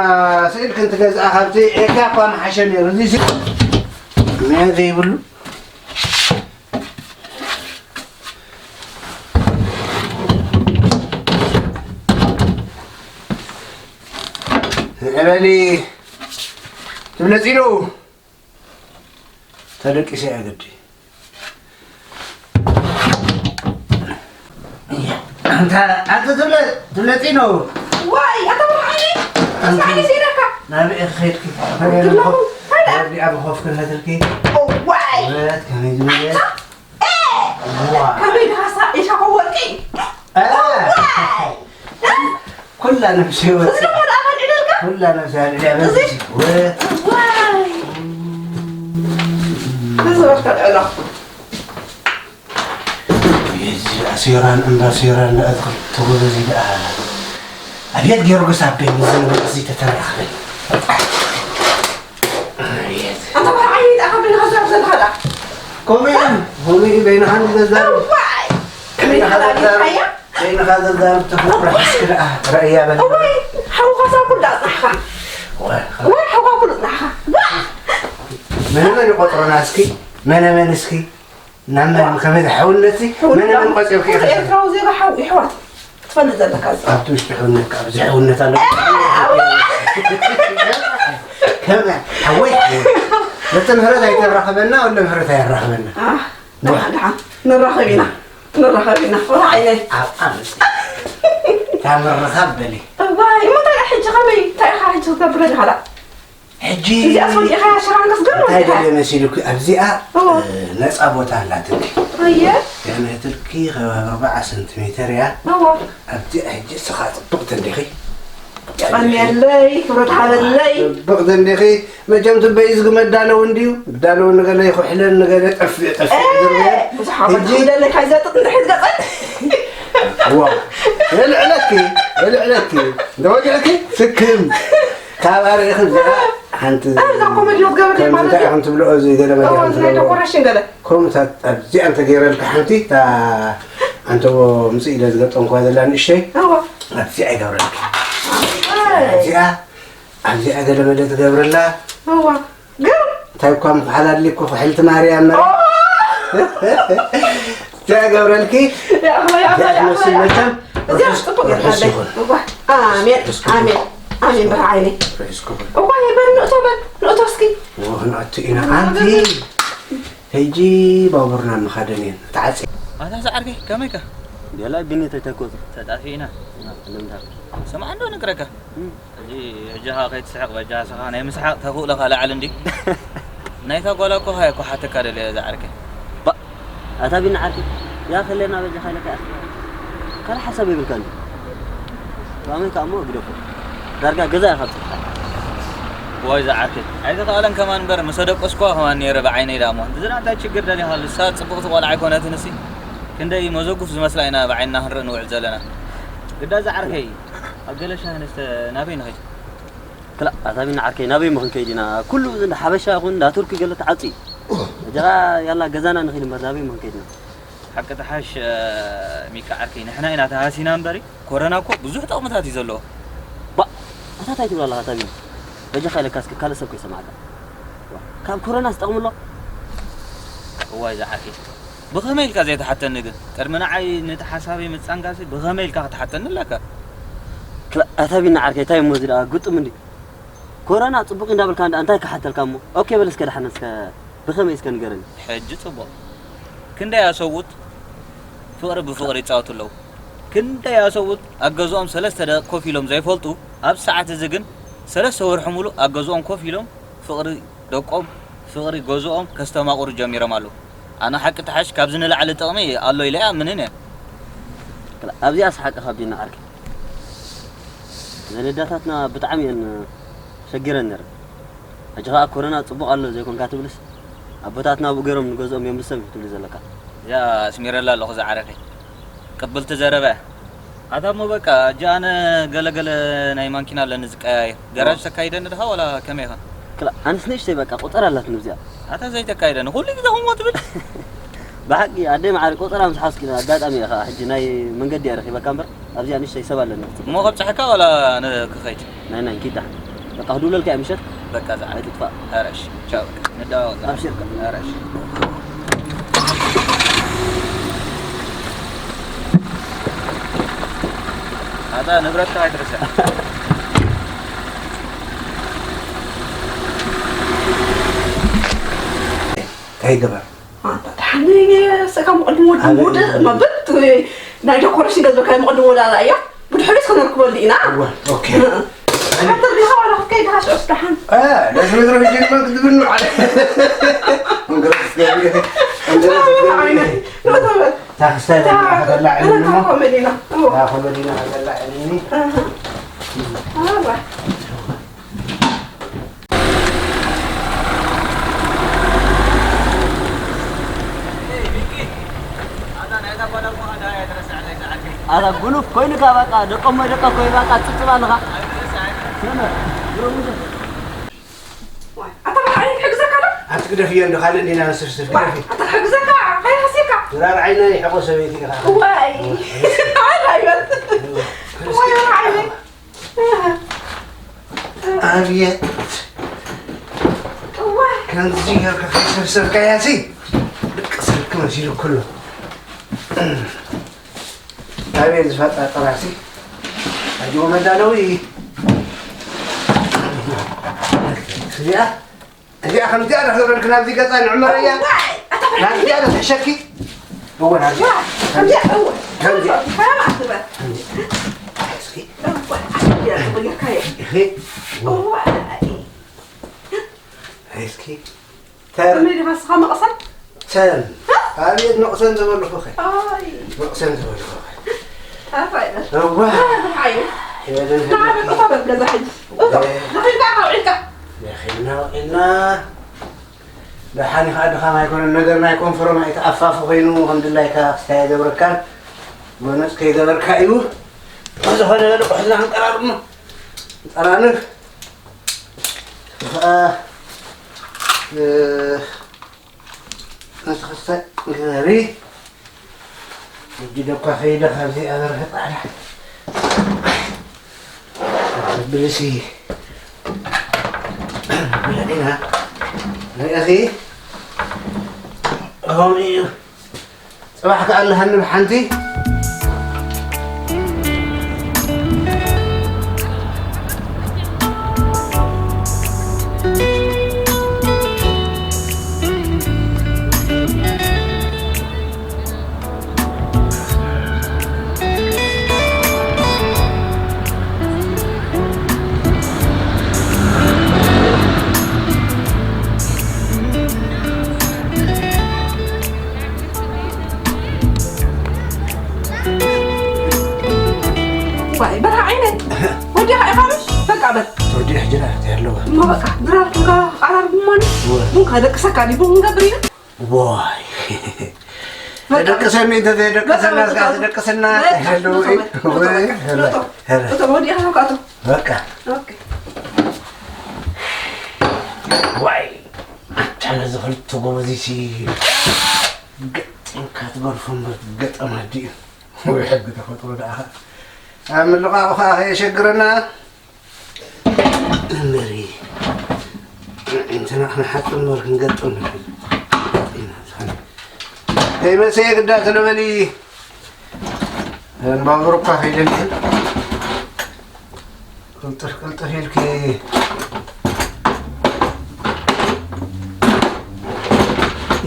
ስቕ ኢልክን ትገዝኣ፣ ካብቲ ኤካ እኳ ምሓሸ ነይሩ። እዚ ሲ-፣ መያ ዘይብሉ። ንዕበሊ ትብለጺ ዶ? ተደቂሰ እያ ግዲ። ኣንታ፣ ኣንታ ትብለ-፣ ትብለጺ ዶ? ዋይ፣ ኣታ ብርሃነ፣ ኣንታ፣ ሳዕሪ ሲረካ። ናበይ ኢኺ ከይድኪ? ትብለኹ፣ ታዲያ? ወዲ ኣብ ኾፍ ክነትልኪ። ዋይ! ብረት ከመይ ዝበለ? ኣታ፣ ኤ! ዋ! ከመይ ድሃሳ ኢሻ ከወርቂ? እ! ዋይ! ኩላ ነፍሲ ህይወት። እዚ ደሞ ደኣ ፈልዕለልካ? ኩላ ነፍሲ ኣልዕልያ እዚ? በዚ ወ-፣ ዋይ! እዚ በቃ ልዕሎ። እዚ ኣሴራን እምባ ሴራን ደኣ ዝኽልተ ጎበዝ ደኣ። ኣብየት ጊዮርጊስ ኣበይ ምዝንባዕ እዚ ተተራኽበ። ኣብየት። ኣንታ በርዓይ ደኣ ካብ ደገ ሃዛር ዘለኻ ደኣ። ከምኡ እዩ፣ ከምኡ እዩ በይንኻ ንዘዛርብ። እዋይ! በይንኻ ዘዛርብ። ከመይ ደኣ? በይንኻ ዘዛርብ ተፈጥሮ ሓስክ ደኣ ረእያ በል። እዋይ፣ ሓውኻ ሳብ ኩሉ ኣጽናሕካ። እዋይ፣ እዋይ፣ ሓውኻ ኩሉ ኣጽናሕካ። እዋይ! መነ መን ይቆጽሮና እስኪ? መነ መን እስኪ? ናብ መን ከመይ ሓውነት ሲ? መነ መን ቆጺርካ ኢኻ? ኤርትራዊ ዜጋ ሓው ይሕዋት ክትፈልጥ ዘለካ እዚ። ኣብቲ ውሽጢ ሕውነት ከኣ ብዙሕ ሕውነት ኣሎ። ከመይ? ሓወይ፣ ሓወይ። ነቲ ምህረት ኣይተራኽበና፣ ወለ ምህረት ኣየራኽበና። ኣህ፣ ደሓን፣ ደሓን። ንራኸብ ኢና። ንራኸብ ኢና። ወላ ዓይነይ። ኣብ ኣምስ። እታ ምርኻብ በሊ። እዋይ፣ እሞ እንታይ ሕጂ ከመይ? እንታይ ኢኻ ሕጂ ክትገብር ኣለኻ ደኣ? ሕጂ እዚኣ ስወዲእኻ ሽራን ከስገር እንታይ ወዲኻ ደለ መሲሉኪ ኣብዚኣ እዎ። እ፣ ነፃ ቦታ ኣላትልኪ ኣየ ገመትልኪ ከባቢ ኣርባዓ ሰንቲሜተር እያ እዎ ኣብዚኣ ሕጂ ስኻ ፅብቕቲ እንዲኺ ቀንየለይ ክብረት ሃበለይ ፅብቕቲ እንዲኺ መቸም ትበይ ዝግመ ዳለው እንድዩ ዳለው ንገለ ይኹሕለን ንገለ ጠፍእ ጠፍእ ዝርበ ብዙሕ ዓመት ሕጂ ክደለካ ይዘጥጥ እንድሕት ገፀን ዋ የልዕለኪ የልዕለኪ እንተወዲዕኪ ስክም ካብ ኣርእኺ እዚኣ ሓንቲ እዛ ኮመዲ ክትገብር ከምዚ ማለት እንታይ እዩ ኢኹም ትብልኦ እዚ ገለ መለ እዎ ኢኹም ናይ ትብልኦ ደኮሬሽን ገለ ከምኡታት ኣብዚኣ እንተገይረልካ ሓንቲ እታ ኣንተቦ ምፅእ ኢለ ዝገጠምኳ ዘላ ንእሽተይ እዎ ኣብዚኣ ይገብረልካ እዚኣ ኣብዚኣ ገለ መለ ትገብረላ እዎ ግን እንታይ እኳ ምክሓል ኣድልኩ ክሕልቲ ማርያም መረ እዚኣ ገብረልኪ እዚኣ ትመስል መቸም እዚኣ ጽቡቅ ርሑስ ይርሓለይ ይኹን እዋ ኣሜን ኣሜን ኣሜን ብርሃ ዓይነይ ርሑስ ክኹን እዋ ይበል ንእቶ በል ንእቶ እስኪ ክንኣቱ ኢና ኣንቲ ሕጂ ባቡርና ምኻደን እየን ተዓፂ ኣታ ሰዓርከይ ከመይካ? ገላ ቢኒ ተተኮጽ ተጣፊእና ልምዳ ስማዕ እንዶ ንግረካ ሕጂ ሕጂ ኸዓ ከይትስሕቕ በጃ ስኻ ናይ ምስሓቕ ተኽእሎኻ ላዕሊ እንዲ ናይታ ጓላ እኮ ኸ እኮ ሓተካ ደልየ ዝዓርከይ ባ ኣታ ቢኒ ዓርኪ ያ ከለና በጃ ኻይለካ ካልእ ሓሳብ የብልካ እንዲ ባመይ ከኣ እሞ ግደፎ ዳርጋ ገዛ ኢኻ ብጽሕካ ዋይ ዝዓርከይ ኣይተኻእለን ከማን እምበር ምስ ኣደቀስኩዋ ከማን ነይረ ብዓይነይ ደኣ እሞ ዝና እንታይ ችግር ደሊኻ ልሳ ጽብቕቲ ቆልዓ ኣይኮነትን እሲ ክንደይ መዘጉፍ ዝመስላ ኢና ብዓይንና ክንርኢ ንውዕል ዘለና ግዳ ዝዓርከይ ኣብ ገለ ሻሂ ንስተ ናበይ ንኸይድ ክላ ኣታ ቢኒ ዓርከይ ናበይ እሞ ክንከይድ ኢና ኩሉ እንዳ ሓበሻ ይኹን እንዳ ቱርኪ ገለ ተዓጽዩ እጃ ያላ ገዛና ንኺድ እምበር ናበይ እሞ ክንከይድ ኢና ሓቂ ተሓሽ ሚካ ዓርከይ ንሕና ኢና ተሃሲና እምበሪ ኮረና እኮ ብዙሕ ጠቕምታት እዩ ዘለዎ ባ ኣታ ታይ ትብል ኣለኻ ኣታ ቢኒ በጃኻ ኢለካ እስኪ ካልእ ሰብ ከይሰማዕካ ካብ ኮረና ዝጠቕሙ ኣሎ እዋይ ዝዓርከይ ብኸመይ ኢልካ ዘይትሓተኒ ግን ቅድሚ ንዓይ ነቲ ሓሳበይ ምጻንካሲ ብኸመይ ኢልካ ክትሓተኒ ኣለካ ክላ ኣታ ቢኒ ዓርከይ ታይ እሞ እዚ ደኣ ግጥም እንዲ ኮረና ጽቡቕ እንዳበልካ እንዳ እንታይ ክሓተልካ እሞ ኦኬ በል እስከ ደሓን እስከ ብኸመይ እስከ ንገረኒ ሕጂ ጽቡቕ ክንደይ ኣሰብኡት ፍቕሪ ብፍቕሪ ይጻወቱ ኣለዉ ክንደይ ኣሰብኡት ኣብ ገዝኦም ሰለስተ ደቂ ኮፍ ኢሎም ዘይፈልጡ ኣብዚ ሰዓት እዚ ግን ሰለስተ ወርሒ ሙሉእ ኣብ ገዝኦም ኮፍ ኢሎም ፍቕሪ ደቆም ፍቕሪ ገዝኦም ከስተማቕሩ ጀሚሮም ኣለዉ ኣነ ሓቂ ተሓሽ ካብዚ ንላዕሊ ጥቕሚ ኣሎ ኢለ ኣይኣምንን እየ ኣብዚኣ ሰሓቂ ካብ ዲና ዓርኪ ዘነዳታትና ብጣዕሚ እየን ሸጊረን ነረን ሕጂ ኸዓ ኮረና ጽቡቕ ኣሎ ዘይኮንካ ትብልስ ኣቦታትና ብኡ ገይሮም ንገዝኦም የምልሶም ትብሊ ዘለካ እዚኣ ኣስሚረላ ኣለኹ ዝዓረፈይ ቅብልቲ ዘረባ እያ ኣታ እሞ በቃ እጂ ኣነ ገለገለ ናይ ማንኪና ኣለኒ ዝቀያየር ገራጅ ተካይደኒ ድኻ ዋላ ከመይ ኢኻ ክላ ኣንስ ንእሽተይ በቃ ቁጠር ኣላትኒ እዚኣ ኣታ ዘይተካይደኒ ኩሉ ግዜ ከምኡ ትብል ብሓቂ ኣደይ መዓሪ ቆጸራ ምስ ሓዝኪ ኣጋጣሚ እየ ከዓ ሕጂ ናይ መንገዲ እየ ረኺበካ እምበር ኣብዚኣ ንእሽተይ ሰብ ኣለኒ እሞ ከብፅሐካ ዋላ ክኸይድ ናይ ናይ ኪዳ በቃ ክድውለልካ እየ ምሸት በቃ ዝዓ ኣይትጥፋእ ሕረሽ ቻው በቃ ንደዋወል ዝዓ ኣብሽርካ ሕረሽ ኣታ ንብረትካ ኣይትርስዕ እንታይ ይገበር ኣንታ ደሓን ስእካ መቐድም ወዲ ውድእ መብል ናይ ደኮረሽን ገዝበካ መቐድም ወዳዛ እያ ብድሕሪት ከነርክበሉ ኢና እወ ኦኬ ሓንተ ቢኻ ዋላ ክትከይድ ሃሽ ዑስ ደሓን ለስምድሮ ሂጅ ክትብል ዓለ ንእቶ በል ታክስታይ ተላዕልኒ እታ ኮመዲና እወ ኮመዲና ተላዕልኒ ኣዋ ኣታ ጉኑፍ ኮይኑካ በቃ ደቆሞ ደቀ ኮይ በቃ ጽብጽብ ኣለኻ። ኣታ ብሓይል ሕግዘካ ዶ? ኣቲ ግደፍዮ እንዶ ካልእ እንዲና ንስርስር ግደፊ። ኣታ ሕግዘካ ከይሃስየካ። ዝራር ዓይነ ይሕቆ ሰበይቲ ኢኻ። ዋይ ኣታ ይበል። ዋይ ሓይል ኣብየት ከምዚ ጌርካ ከይሰብሰብካያ ሲ ድቂ ሰልኪ መሲሉ ኩሉ ኣበየ ዝፈጣጠራ ሲ ኣጅቦ መዳለዊ እዚኣ እዚኣ ከምዚኣ ዶ ክገብረልኪ ናብዚ ገፃ ንዕመረያ ናብዚኣ ዶ ትሕሸኪ እወ ናብዚኣ ከምዚኣ ከምዚኣ እስኪ እኺ እወ እስኪ ተር ከመይ ዲኻ ንስኻ መቕሰን? ተን ኣብየት መቕሰን ዝበልኹኺ። ኣይ፣ መቕሰን ዝበልኹኺ። ኣፋይ በል። እዋ። ኣይ፣ ይበልን ንዓ በል፣ ህልኪ። እታ በል ገዛ ሕጂ። እቶ፣ እ። ደኺልካ፣ ውዒልካ። ደኺልና ውዒልና። ደሓን ኢኻ ድኻም ኣይኮነን። ነገር ናይ ኮንፈሮም ኣይተኣፋፉ ኮይኑ ከም ድላይካ ክስታይ ኣይገብረካን። ጎነጽ ከይገበርካ እዩ። ዝኾነ በል ቁሕልና ክንቀራርብ እሞ። ጠራንፍ። ኸኣ፣ እ፣ ነቲ ክስታይ ግበሪ። ሕጂ ደኳ ከይደ ካብዚ ኣበርሀ ጻዕዳ። ብልሲ። ብለዒና። ርኢኺ? ከምኡ እዩ። ጽባሕ ከኣ ኣለሃኒ ብሓንቲ። ዋይ፣ በርሃ ዓይነይ፣ ወዲኻ ኢኻ ምሽ? በቃ በል። ወዲእ ሕጂ ዳ እንታይ ኣለዋ? እሞ በቃ፣ ድራር ክንካ ቀራርብ እሞ እወ። ቡን ከደቅሰካ ድዩ? ቡን ክንገብር ኢና። ዋይ። በቃ። ተደቅሰኒ፣ እንተ ዘይደቀሰና፣ በቃ፣ እስካ በቃ። ተደቅስና፣ በቃ፣ ተሕልዊ። እቶ፣ እቶ፣ ወይ፣ እቶ፣ ሄለ፣ እቶ፣ ሄለ። እቶ፣ ወዲኻ በቃ፣ እቶ። በቃ። ኦኬ። ዋይ፣ ኣታ ነዚ ክልተ ጎበዝ ሲ ገጢምካ ትገርፎም ገጠማ ድዩ? ወይ ሕጊ ተፈጥሮ ደኣ። ኣብ ምልቓቑ ኸኣ ከየሸግረና። እምበሪ፣ እንትና ክንሓጽብ እምበር ክንገጥም ንብል። ኢና ዝኾነ። ከይመሰየ ግዳ ተለበሊ። እምባብር እኳ ከይደልየን። ቅልጥፍ ቅልጥፍ ኢልኪ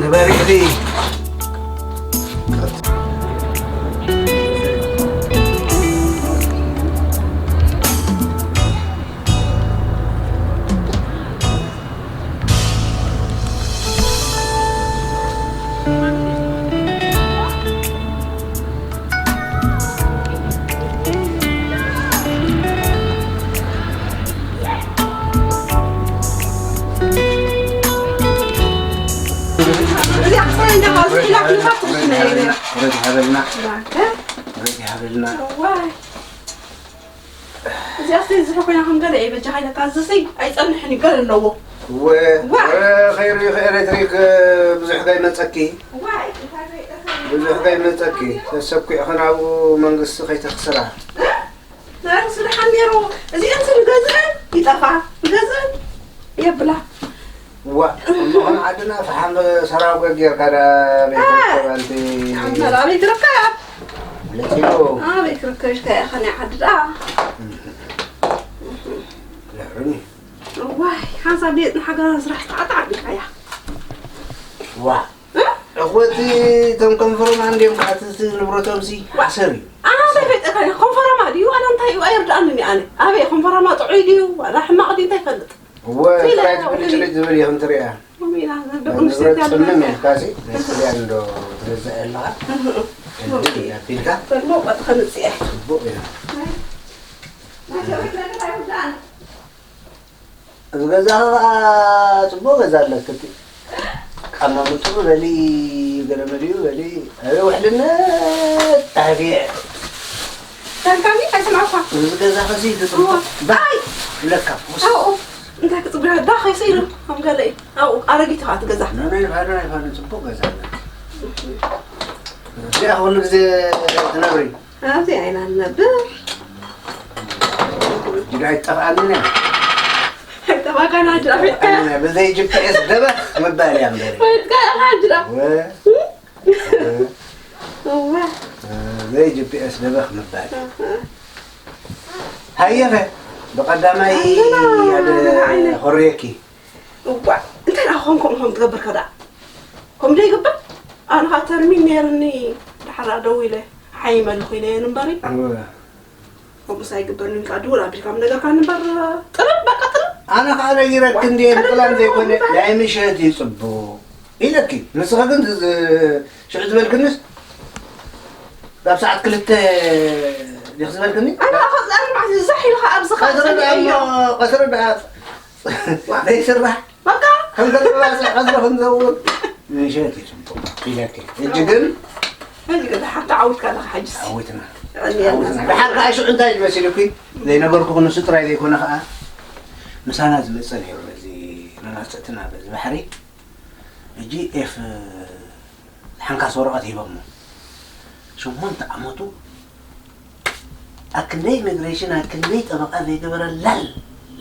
ግበሪ ኢኺ። ረድ ሃበልና። ረድ ሃበልና። እዚኣ ስተይ ዝሑ ኮይና ከም ገለ እየ በጃኻ ኢለካ፣ እዚሲ ኣይጸንሕን እዩ፣ ገለ ኣለዎ። እወ፣ ዋ! እወ፣ ከይርዩ ከኤሌክትሪክ ብዙሕ ከይመጸኪ። ዋይ፣ እንታይ ከይጠፋ። ብዙሕ ከይመጸኪ። ተሰኪዕኺ ናብኡ መንግስቲ ከይተኽስራ። እ? ናይዚ ድሓን ነይሩ። እዚአን ንገዝአን ይጠፋ፣ ንገዝአን የብላ። ዋ፣ እሞ ከም ዓድና ፈሓም ሰራው ጌርካ ዳ ቤት አ፣ ሬስቶራንት። ዓድና ዳ ኣበይ ትርከብ? ለጺሎ። ኣበይ ክርከብ ኢልካ ኢኻ ናይ ዓዲ ዳ? ለሕሩኒ። ዋይ፣ ሓንሳብ ቤት ንሓገር ስራሕ ተዓጣ ዓቢልካያ። ዋ። እ? እኹቲ እቶም ከንፈሮም ኣንድዮም ከኣትቲ ንብረቶም ሲ ሓሰር እዩ። ኣና እንታይ ፈይጠካ ኮንፈረማ ድዩ? ኣና እንታይ እዩ? ኣይርድኣንን እዩ ኣነ። ኣበይ ኮንፈረማ ጥዑይ ድዩ? ዋላ ሕማቕ ድዩ? እንታይ ይፈልጥ? እወ፣ ኢለ ጥራይ እኮ ትብልጭልጭ ዝብል ኢኹም ትሪኣ። ከምኡ ኢና፣ ደቂ ኣንስትዮ ንብረት እኮ ጽምም ኣለና። ኢልካ ሲ፣ ናይ ጥልያን ዶ ትገዝእ ኣለኻ? እህ፣ እህ። ሕጂ ኣቢልካ? ጽቡቕ፣ በቃ፣ ከምጽእ እየ። ጽቡቕ እዩ። ናይ፣ ናይ ሰበይቲ ነገር ኣይውዳእን። እዚ ገዛኻ ኸኣ ጽቡቕ ገዛ ኣለኪ። ኣቀማምጥኡ በሊ፣ ገለ መሊኡ በሊ፣ ኣበይ ውሕልነት ተሓፊኤ። ዳንካኒ ኣይሰማዕኳ። እዚ ገዛ ኸሲ ትጽቡቕ። እዋ። ባ-፣ ኣይ። ይብለካ። ውስ-፣ ኣብኡ እንታይ ክጽቡቕ? ዳ ኸይስኢሉ ከም ገለ እዩ። ኣብኡ ኣረጊት ኸኣ ትገዛ። ኖ፣ ኖ፣ ይፋዶ፣ ይፋዶ፣ ጽቡቕ ገዛ ኣለኪ። እዚኣ ኩሉ ግዜ ትነብሪ። ኣብዚ ኣይና ንነብር። ጅዳ ኣይጠፍኣንን እያ። ኣይጠፋእካን፣ ኣጅራ ፌትካ። ኣይጠፍኣንን እያ። ብዘይ ጂ ፒ ኤስ ደበኽ ምባል እያ እምበሪ። ፌትካ ኢኻ ኣጅራ። ወ-፣ እዋ። ብዘይ ጂ ፒ ኤስ ደበኽ ምባል። ሃየኸ፣ ብቐዳማይ ኣለና፣ ሓደ ኣይነ። ኾርየኪ። እዋእ፣ እንታይ ደኣ ክኾን ከምኡ ከም ትገብር ከ ደኣ? ከምኡ ዶ ይግበር? ኣነ ኸኣ ተርሚን ነይርኒ፣ ደሓር ደኣ ደዊለ፣ ሓይመ ኣለኹ ኢለየን እምበሪ። እወ። ከምኡስ ኣይግበርን እዩ፣ ከኣ ድውል ኣቢልካ ምነገርካኒ እምበር፣ ጥልም፣ በቃ ጥልም። ኣነ ከዓ ነጊረኪ እንድየ፣ ምጥላም ዘይኮነ ናይ ምሸት እዩ ጽቡቕ ኢለኪ። ንስኺ ግን ዝ-፣ ዝ-፣ ሽዑ ዝበልክንስ ካብ ሰዓት ክልተ ዲኺ ዝበልክኒ? ኣነ ኸዚ ኣርባዕተ ዛሕ ኢልካ ኣብዚ ኸኣ ቀትሪ ደኣ ጸኒሐዮ። እሞ፣ ቀትሪ ደኣ ዘይስራሕ። በቃ። ከም ተባባሰ ቀትሪ ክንዘውር ምሸት እዩ ጽቡቕ ኢለኪ። ሕጂ ግን ሕጂ ግን ሓንቲ ዓዊትካ ኣለኻ ሕጅስ። ዓዊትና። የቐንየልና። ዓዊትና። ደሓር ከኣ ሽዑ እንታይ እዩ መሲሉኪ? ዘይነገርኩኺ ንሱ ጥራይ ዘይኮነ ከኣ ምሳና ዝመጸ ነይሩ በዚ መማጽእትና በዚ ባሕሪ። ሕጂ ኤፍ ሓንካስ ወረቐት ሂቦሞ። ሸሞንተ ዓመቱ ኣክንደይ ኢሚግሬሽን ኣክንደይ ጠበቃ ዘይገበረ ላል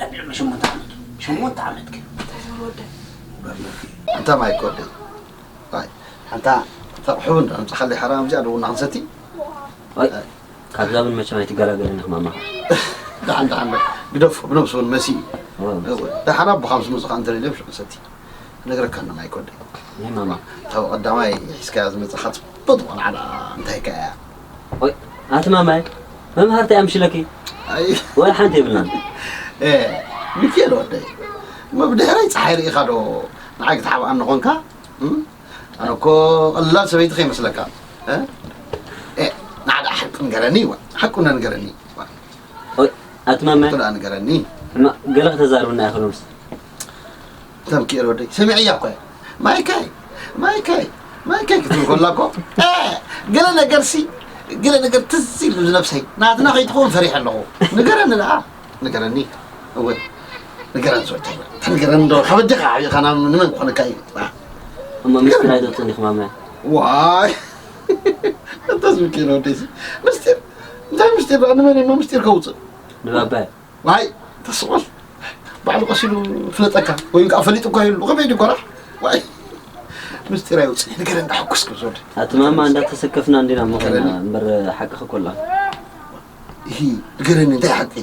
ኣቢሎም ሸሞንተ ዓመቱ። ሸሞንተ ዓመት ከ እንታይ ዝገበረ ወደ? ኣንታ ማይክ ወደይ። ኣይ፣ ሓንታ ተቕሑ እንዳ ኣምጻኻለይ ሓራም እዚኣ ደውና ክንሰቲ። ኣይ፣ ካብዛ እውን መቸም ኣይትገላገልን ኢኻ ማማ። ደሓን፣ ደሓን፣ ግደፎ፣ ብነብሱ እውን መሲኡ። እወ። እወ፣ ደሓን ኣቦኻ ምስ መጹኻ እንተ ደልዮም ሽዑ ሰቲ። ክነግረካ ኣለና ኣይኮን። ናይ ማማ። እታ ቀዳማይ ሒዝካያ ዝመጻኻ ጽቡቕ ዝኾነ ዓዳ እንታይ ከ እያ? ኦይ፣ ኣቲ ማማይ፣ መምሃርቲ ኣምሽለኪ። ኣይ። ወይ ሓንቲ የብልናን። ኤ፣ ሚኪኤል ወደይ፣ እሞ ብድሕረይ ጸሓይ ርኢኻ ዶ ንዓይ ክትሓብኣኒ ኾንካ? እም? ኣነ እኮ ቀላል ሰበይቲ ከይመስለካ። እ? ኤ፣ ንዓዳ ሓቂ ንገረኒ፣ ዋ። ሓቁ ንገረኒ፣ ዋ። ኦይ፣ ኣቲ ማማይ። እንተ ደኣ ንገረኒ። እማ፣ ገለ ከተዛርብና ኢኻ ሎምስ። ተምኪኤል ወደይ፣ ሰሚዐያ እኮ እየ። ማይከይ፣ ማይከይ፣ ማይከይ ክትብል ከላ እኮ፣ እ፣ ገለ ነገርሲ፣ ገለ ነገር ትዝ ኢሉ ዝነብሰይ፣ ናትና ከይትኸውን ፈሪሐ ኣለኹ። ንገረኒ ደኣ፣ ንገረኒ። እወ፣ ንገረኒ ዝወደይ። ተንገረኒ ዶ፣ ከበድኻ ዓቢኻ ናብ ንመን ክኾነካ እዩ? እሞ ምስጢር ኣይተውፅእን ኢኹም ኣመ። ዋይ፣ እንተስ ሚኪኤል ወደይሲ፣ ምስጢር፣ እንታይ ምስጢር ደኣ? ንመን እሞ ምስጢር ከውፅእ? ንባባይ። ዋይ፣ ተስቆል። ባዕሉ ቀሲሉ ፍለጠካ፣ ወይ ከዓ ፈሊጡ እኳ ይህሉ፣ ከመይ ድዩ ኮራሕ? ዋይ፣ ምስጢር ኣይውፅእ፣ ንገረኒ፣ ሕጉስ ክብል ዝወደ። ኣቲ ማማ እንዳተሰከፍና እንዲና እሞ ኮይና፣ ንገረኒ። እምበር ሓቅኺ እኮ ኣላ። ይሂ፣ ንገረኒ፣ እንታይ ሓቂ?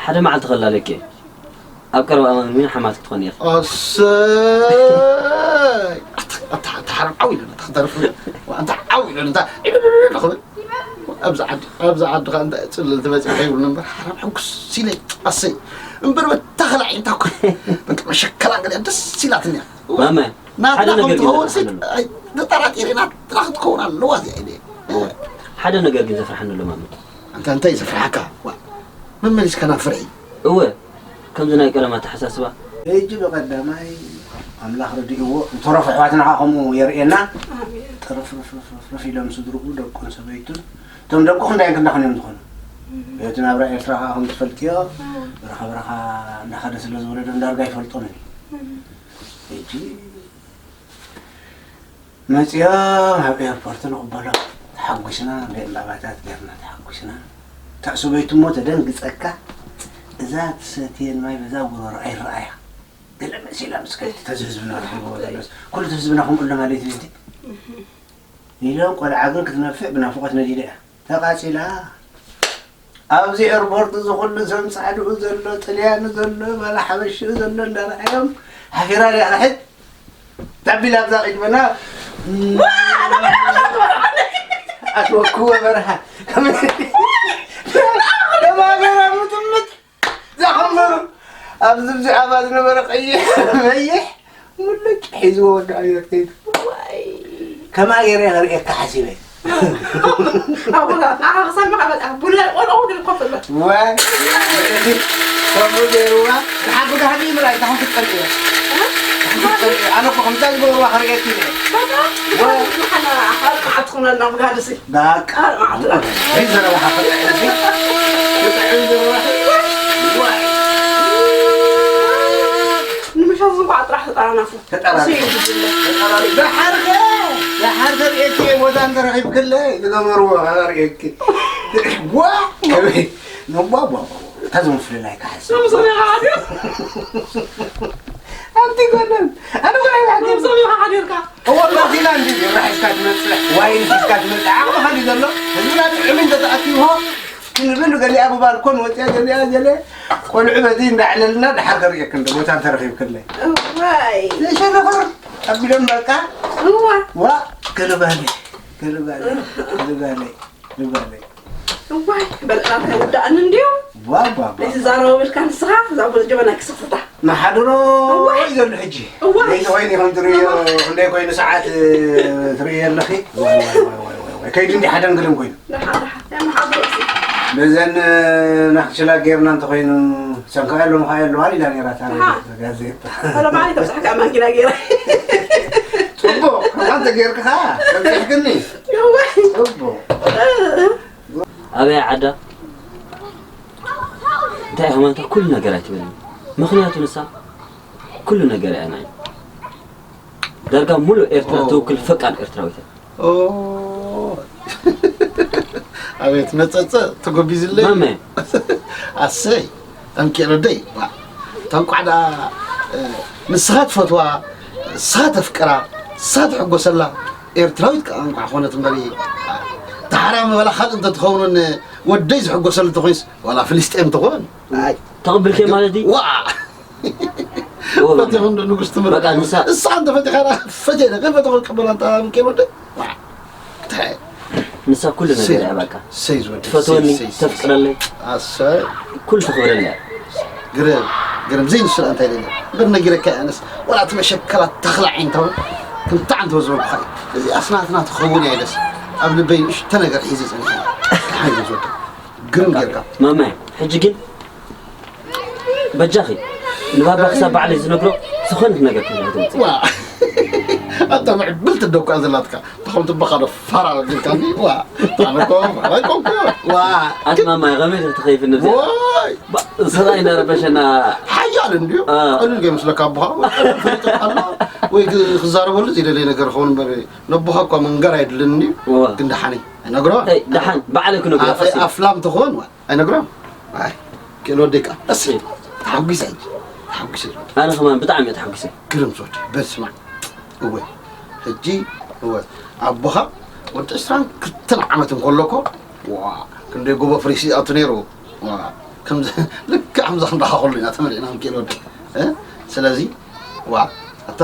ሓደ መዓልቲ ከላለኪ፣ ኣብ ቀረባ እዋን እውን ሓማት ክትኾኒ ኢኺ። ኣሰይ! ኣታ፣ ኣታ፣ ኣታ ሓራም ዓው ኢሉኒ፣ ኣታ ክተርፍ። ኣታ ዓው ኢሉኒ፣ ኣታ ዕብብብ ክብል። ኣብዚ ዓዲ፣ ኣብዚ ዓዲ ኸኣ እንታይ ጽልል ትመጽእ ከይብሉኒ እምበር፣ ሓራም ሕጉስ ኢለ፣ ኣሰይ። እምበር በታ ኸልኣይ እንታይ እኮ፣ በቃ መሸከላ ገለ ደስ ኢላትኒ እያ። ማማ፣ ናትና ሓደ ነገር ግን ከምትኸውን ዘፍርሓኒ ሲ-፣ ኣሎ። ኣይ፣ ተጠራጢረ ናትና ክትኸውን ኣለዋ እዚኣ ኢለ። እወ። ሓደ ነገር ግን ዘፍርሓኒ ኣሎ ማማ። ኣንታ እንታይ እዩ ዘፍርሓካ? ዋ፣ መመሊስካ ናብ ፍርሒ። እወ፣ ከምዚ ናይ ቀደም ኣተሓሳስባ። ሕጂ ብቐዳማይ ኣምላኽ ረዲእዎ፣ እንተረፉ ኣሕዋትና ኸኣ ከምኡ የርእየና። ኣሜን። ጥርፍርፍርፍርፍ ኢሎም ስድርኡ፣ ደቁን ሰበይቱን። እቶም ደቁ ክንዳይን ክንዳኽን እዮም ዝኾኑ። እም። እቲ ናብራ ኤርትራ ኸኣ ከም ትፈልጥዮ፣ እም። በረኻ በረኻ እንዳኸደ ስለ ዝወለዶም ዳርጋ ኣይፈልጦምን እዩ። እም። ሕጂ መጺኦም ኣብ ኤርፖርት ንቕበሎም። ተሓጒስና፣ ብዕምባባታት ጌርና ተሓጒስና። እታ ሰበይቱ እሞ ተደንግጸካ፣ እዛ ትሰትየን ማይ በዛ ጉሮሮ ኣይረኣያ። ገለ መሲላ ምስ ከልቲ ተዚ ህዝብና ረኺብዎ ዘሎስ፣ ኩሉ እቲ ህዝብና ከምኡ ኣሎ ማለት እዩ እቲ። ኢሎም፣ ቆልዓ ግን ክትነፍዕ ብናፍቖት ነዲዳ እያ። ተቓጺላ። ኣብዚ ኤርፖርት እዚ ኩሉ ሰብ ጻዕድኡ ዘሎ፣ ጥልያኑ ዘሎ፣ ባላ ሓበሽኡ ዘሎ እንዳረኣዮም ሓፊራ ድያ ንሕድ ተቢላ ኣብዛ ቅድመና። ኣስወኩወ በርሃ። ከመይ ገይራ ምጥምጥ ዘኸመሩ ኣብዚ ብዛዕባ ዝነበረ ቀይሕ መይሕ ሙልጭ ሒዝዎ ወዲ ኣየር ከይዱ። ዋይ። ከመኣ ገይረ ከርእየካ ሓሲበ። ኣቦና፣ ንዓኻ ክሰምዕ በቃ፣ ቡላ ቆልዑ ግን ኮፍ በል። ዋይ። ከምኡ ገይርዋ፣ ንሓንቲ ጋህዲ ምርኣይ፣ ታኹም ክትቀልዑ። እ? ኣነ እኮ ከምዛ ዝገብርዋ ከርእየኪ እየ። በቃ፣ ዋይ። ንሓና፣ ኣኻል መዓት ትኹነና ብጋህዲ ሲ። በቃ። ኣኻል መዓት ትኹነና። እይ ዘረባኻ ክጥዕም ሲ። ክጥዕም ዘረባ። ዋይ። ንምሸት እንኳ ጥራሕ ተጠራናፉ። ተጠራርፎ። እሱ እዩ ዝብለ። ተጠራርፎ። ደሓርከ፣ ደሓር ተርእየኪ እየ፣ ቦታ እንተረኺብክለ ዝገበርዎ ኣርእየኪ። ጓ! ከመይ? ጓ፣ ጓ፣ ጓ። እታ ዝምፍልላይ ክሓስብ። ኣንቲ ጓል፣ ኣነ ጓል ኣይብላዕን። እዎ፣ መኪና እንዲ ራሒስካ ትመጽእ፣ ዋይን ሒዝካ ትመጽእ፣ ዓቕምኻ ድዩ ዘሎ? ህዝብና ጥዑም እንተተኣኪብዎ፣ ክንብል ገሊኣ ብባልኮን ወፂኣ ገሊኣ ገለ ቆልዑ በዚ እንዳዕለልና ደሓር ከርእየክን ዶ ቦታ እንተረኺብክለይ። እዋይ። ዘይሸነኽር ኣቢሎም በቃ። እዋ። ዋ፣ ገለባለ፣ ገለባለ፣ ገለባለ፣ ገለባለ። እዋይ፣ በልዕና እንታይ ወዳእኒ እንድዩ? ዋ ዋ ዋ። እዚ ዛረቡ ብልካ ንስኻ እዛ ጀበና ክስኽስታ። ንሓድሮ እዩ ዘሎ ሕጂ። እዋይ። ለይቲ ኮይኑ ከም ትርእዮ ክንደይ ኮይኑ ሰዓት ትርእዮ ኣለኺ። ዋይ ዋይ ዋይ ዋይ ዋይ። ከይዱ እንዲ ሓደን ግድም ኮይኑ። ደሓ ደሓ። ያ መሓድሮ እሲ። በዘን ናክሽላ ጌርና እንተኮይኑ ሰንካ ኣሎ ምኻ ኣሎ ኣሊላ ነራ ታሪክ ኣሃ። ጋዜጣ። ወላ ማይ ተብዛሕ ከኣ ማንኪና ገይረ። ጽቡቕ ከምታ ጌርካ ከምትሕክኒ። እዋይ። ጽቡቕ ኣበይ ዓዳ እንታይ ሃይማኖታ ኩሉ ነገር ኣይትበልኒ። ምኽንያቱ ንሳ ኩሉ ነገር እያ ናይ ዳርጋ ሙሉእ ኤርትራ ትውክል ፈቃር ኤርትራዊት እያ። ኣቤት መፀፀ ተጎቢዝለይ ማመ ኣሰይ። ኣንኪ ረደይ ዋ ታንቋዕ ደኣ ንስኻ ትፈትዋ ንስኻ ተፍቅራ ንስኻ ትሕጎሰላ ኤርትራዊት ከኣ እንኳዕ ኮነት እምበሪ ተሓራሚ ዋላ ካልእ እንተትኸውን ወደይ ዝሕጎሰሉ እንተኮይንስ ዋላ ፍልስጤም ትኾን ተቐብልከ ማለት እዩ ዋ ፈቲኹ እንዶ ንጉስ ትምህር በቃ ንሳ እሳ እንተ ፈቲኻ ፈቴነ ከፈተኹ ቀበላ እንታ ምቄ ወደ እንታይ ንሳ ኩሉ ነገር እያ በቃ ሰይ ዝወደ ትፈትወኒ ተፍቅረለይ ኣሰይ ኩሉ ትኽብረለይ እያ ግርም ግርም ዘይንስራ እንታይ ደለ እምበር ነጊረካ ኣነስ ወላ እቲ መሸከላት ተኽላ ዓይንታው ክልተ ዓንተ ዝበልኩኻ እዩ እዚ ኣስናትና ትኸውን እያ ኢለስ ኣብ ልበይ ንእሽተ ነገር ሒዘ ጸኒሐ ሓይዘ ዝወደ ግርም ጌርካ ማማይ ሕጂ ግን በጃኺ ንባባ ክሳብ ባዕለይ ዝነግሮ ዝኾነት ነገር ከይትምፅእ ዋ ኣታ ምዕብል ትደኳ ዘላትካ ተኸም ትበኻ ዶ ፋራ ግልካኒ ዋ ኣነኮ ፋራ ኮኮ ዋ ኣቲ ማማይ ከመይ ክትኸይፍኒ ብዚኣ ዋይ ሰብኣይ እንዳረበሸና ሓያል እንድዩ አ። ቀሉል ገይ ምስለካ ኣቦኻ ኣሎ ወይ ክ- ክዛረበሉ ዝደለይ ነገር ኸውን እምበር ነቦኻ እኳ መንገር ኣይድልን እንድዩ ዋ። ግን ደሓነይ ኣይነግሮ ኣይ፣ ደሓን ባዕለይ ክነግሮ ቀስ ኢለ። ኣፍላም ተኾን ኣይነግሮ ኣይ ክእል ወደይ ከዓ ቀስ ተሓጒሰ ሕጂ ተሓጒሰ ኣነ ከማን ብጣዕሚ እየ ተሓጒሰ ግርም ዝወድ በስማ እወ ሕጂ እወ ኣቦኻ ወዲ ዕስራን ክልተን ዓመት እንከሎ እኮ ዋ ክንደይ ጎቦ ፍሪሲ ይኣቱ ነይሩ ዋ ከምዚ ልክዕ ከምዚ ክንረኻ ከሎ ኢና ተመሪዕና ክንክእል ወዲ እ? ስለዚ ዋ ኣታ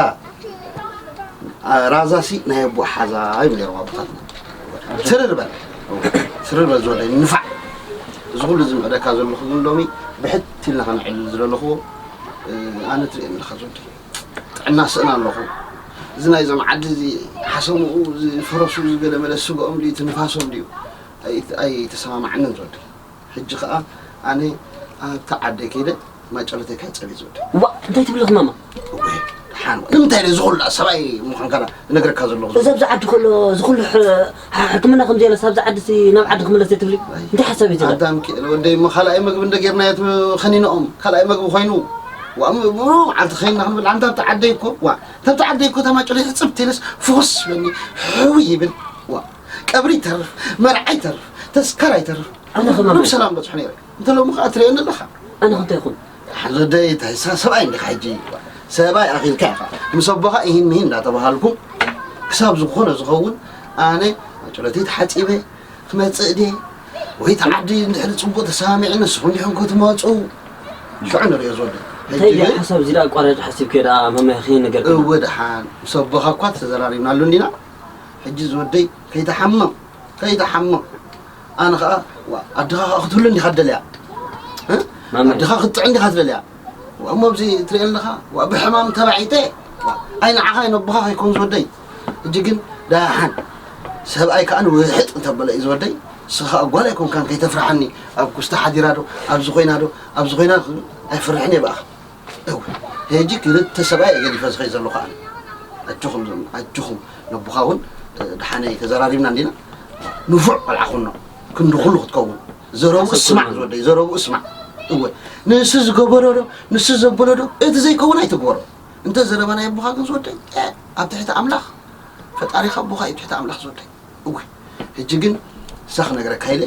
ራዛሲ ናይ ኣቦ ሓዛ ይብሉ ነይሮም ኣቦታትና ስርር በል ስርር በል ዝወደይ ንፋዕ እዚ ኩሉ ዝምዕደካ ዘለኹ ግን ሎሚ ብሕት ኢልና ከነዕልል ዝደለኽዎ ኣነ ትርእየኒ ኣለኻ ዝወደይ ጥዕና ስእና ኣለኹ እዚ ናይዞም ዓዲ እዚ ሓሰምኡ ዝፈረሱ ዝገለመለ ስግኦም ድዩ እቲ ንፋሶም ድዩ ኣይተሰማማዕንን ዝወደይ ሕጂ ከዓ ኣነ ኣብቲ ዓደይ ከይደ ማጨረተይ ከይፀበ ዝወደይ ዋ እንታይ ትብልኽ ማማ እወ ሓን ንምንታይ ደ ዝኹሉ ሰብኣይ ምዃንካ እነግረካ ዘለኹ እዚ ኣብዚ ዓዲ ከሎ እዚ ኩሉ ሕ- ሕ- ሕክምና ከም ዘየለስ ኣብዚ ዓዲ ሲ ናብ ዓዲ ክምለስ እየ ትብሊ እንታይ ሓሳብ እዩ ዘላ ኣዳም ክእል ወደይ እሞ ካልኣይ መግቢ እንደ ጌርናዮ ከኒንኦም ካልኣይ መግቢ ኮይኑ ዋ እሞ እሞ መዓልቲ ኸይና ክንብል ኣንታ ኣብቲ ዓደይ እኮ ዋ እታ ኣብቲ ዓደይ እኮ ተማጨለ ሕፅብ ትልስ ፍኹስ በኒ ሕዊ ይብል ዋ ቀብሪ ይተርፍ መርዓ ይተርፍ ተስካር ኣይተርፍ ኣነ ከማን ሩብ ሰላም በፅሑ ነይረ እንተ ሎሚ ከዓ ትርእየኒ ኣለኻ ኣነ ክንታይ ይኹን ሓዘደይ እንታይ ሰብኣይ እንዲኻ ሕጂ ሰብኣይ ኣኺልካ ኢኻ ምስ ኣቦኻ ይህን ምሂን እንዳተባሃልኩም ክሳብ ዝኾነ ዝኸውን ኣነ ማጨለተይ ተሓፂበ ክመፅእ ድየ ወይ እቲ ዓዲ እንድሕሪ ፅቡቅ ተሰማሚዑ ንስኹም ዲኹም ክትመፁ ሽዑ ንሪኦ ዝወደ እንታይ ድኣ ሓሳብ እዚ ድኣ ኣቋራጭ ሓሲብከ ድኣ መማይ ከይነገርካ እወ ደሓን ምስ ኣቦኻ እኳ ተዘራሪብናሉ እንዲና ሕጂ ዝወደይ ከይተሓምም ከይተሓምም ኣነ ኸዓ ኣድኻ ኸዓ ክትህሉ እንዲኻ ትደልያ ማመ ኣድኻ ክትጥዕ እንዲኻ ትደልያ እሞ ኣብዚ ትሪኦ ኣለኻ ብሕማም ተባዒተ ኣይ ንዓኻ ነቦኻ ከይኮን ዝወደይ እጂ ግን ደሓን ሰብኣይ ከዓ ንውሕጥ እንተበለ እዩ ዝወደይ ንስኻ ጓል ኣይኮንካን ከይተፍርሓኒ ኣብ ኩስታ ሓዲራ ዶ ኣብዚ ኮይና ዶ ኣብዚ ኮይና ኣይፍርሕን እየ ብኣኻ እው ሕጂ ክልተ ሰብኣይ ገዲፈ ዝኸይ ዘለኹ ኣነ ኣጆኹም ዞም ኣጆኹም ነቦኻ እውን ደሓነይ ተዘራሪብና እንዲና ንፉዕ ቆልዓ ኩኖ ክንዲ ኩሉ ክትከውን ዘረቡ እስማዕ ዝወደይ ዘረቡ እስማዕ እወ ንሱ ዝገበሮ ዶ ንሱ ዘበሎ ዶ እቲ ዘይከውን ኣይትግበሮ እንተ ዘረባ ናይ ኣቦኻ ግን ዝወደይ ኣብ ትሕቲ ኣምላኽ ፈጣሪኻ ኣቦኻ እዩ ትሕቲ ኣምላኽ ዝወደይ እወ ሕጂ ግን ንሳ ክነግረካ ኢለ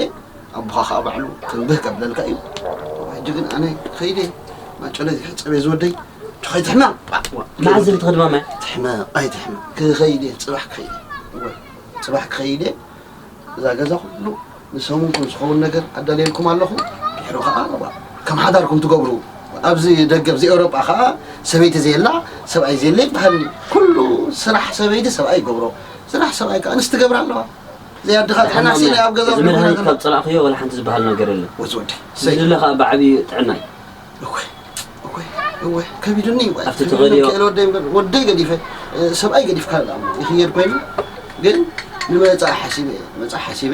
ኣቦኻ ከዓ ባዕሉ ትንብህ ከብለልካ እዩ ሕጂ ግን ኣነ ከይደ ማጨለ ዝሕፀበ ዝወደይ ከይትሕመቕ መዓዝ ትኸድማ ማይ ትሕመቕ ኣይትሕመቕ ክኸይደ ፅባሕ ክኸይደ እወ ፅባሕ ክኸይደ እዛ ገዛ ኩሉ ንሰሙንኩም ዝኸውን ነገር ኣዳልየልኩም ኣለኹ ድሕሪ ከዓ ከም ሓዳርኩም ትገብሩ ኣብዚ ደገ ኣብዚ ኤውሮጳ ከዓ ሰበይቲ ዘየላ ሰብኣይ ዘየለ ይበሃል ኩሉ ስራሕ ሰበይቲ ሰብኣይ ይገብሮ ስራሕ ሰብኣይ ከዓ ኣንስቲ ትገብራ ኣለዋ ዘይ ኣድኻ ጥዕና ሲ ናይ ኣብ ገዛ እዚ መድሃኒት ካብ ጸላእኽዮ ዋላ ሓንቲ ዝበሃል ነገር የለን። ወዝ ወደይ። ዝድለ ከዓ ብዓብዪ ጥዕና እዩ። እወ እወ እወ ከቢዱኒ እወ ኣብቲ ተኸድዮ ክእል ወደይ እምበር ወደይ ገዲፈ ሰብኣይ ገዲፍካ ዳ ይኽየድ ኮይኑ ግን ንመጻ ሓሲበ መጻ ሓሲበ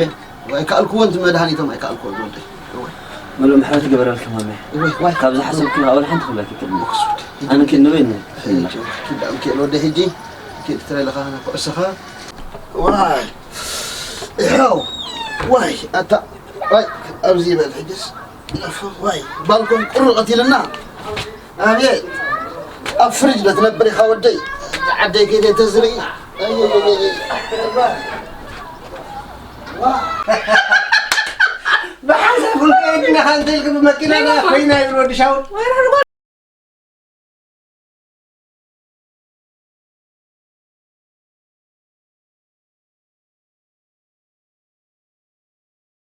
ኣይከኣልኩዎን እቲ መድሃኒቶም ኣይከኣልኩዎን ወደይ እወ ምሉእ ምሕረት ይገበረልካ ማመ እወ ዋይ ካብ ዝሓሰብኩ ኣወል ሓንቲ ክብለክ ይክእል ኣነ ክንበይ ኪዳም ክእል ወደይ ሕጂ ኪድ ትረለኻ ኩዕስኻ ዋይ ይኸው ዋይ ኣታ ዋይ ኣብዚ ይበል ሕጅስ ዋይ ባልኮን ቁርቐት ኢልና ኣቤት ኣብ ፍሪጅ ዶ ትነብር ኢኻ ወደይ ዓደይ ከይደ ተዝርኢ ብሓንሳብ ክንከይድ ኢና ከንተ ኢልክ ብመኪና ኮይና ይብል ወዲ ሻውል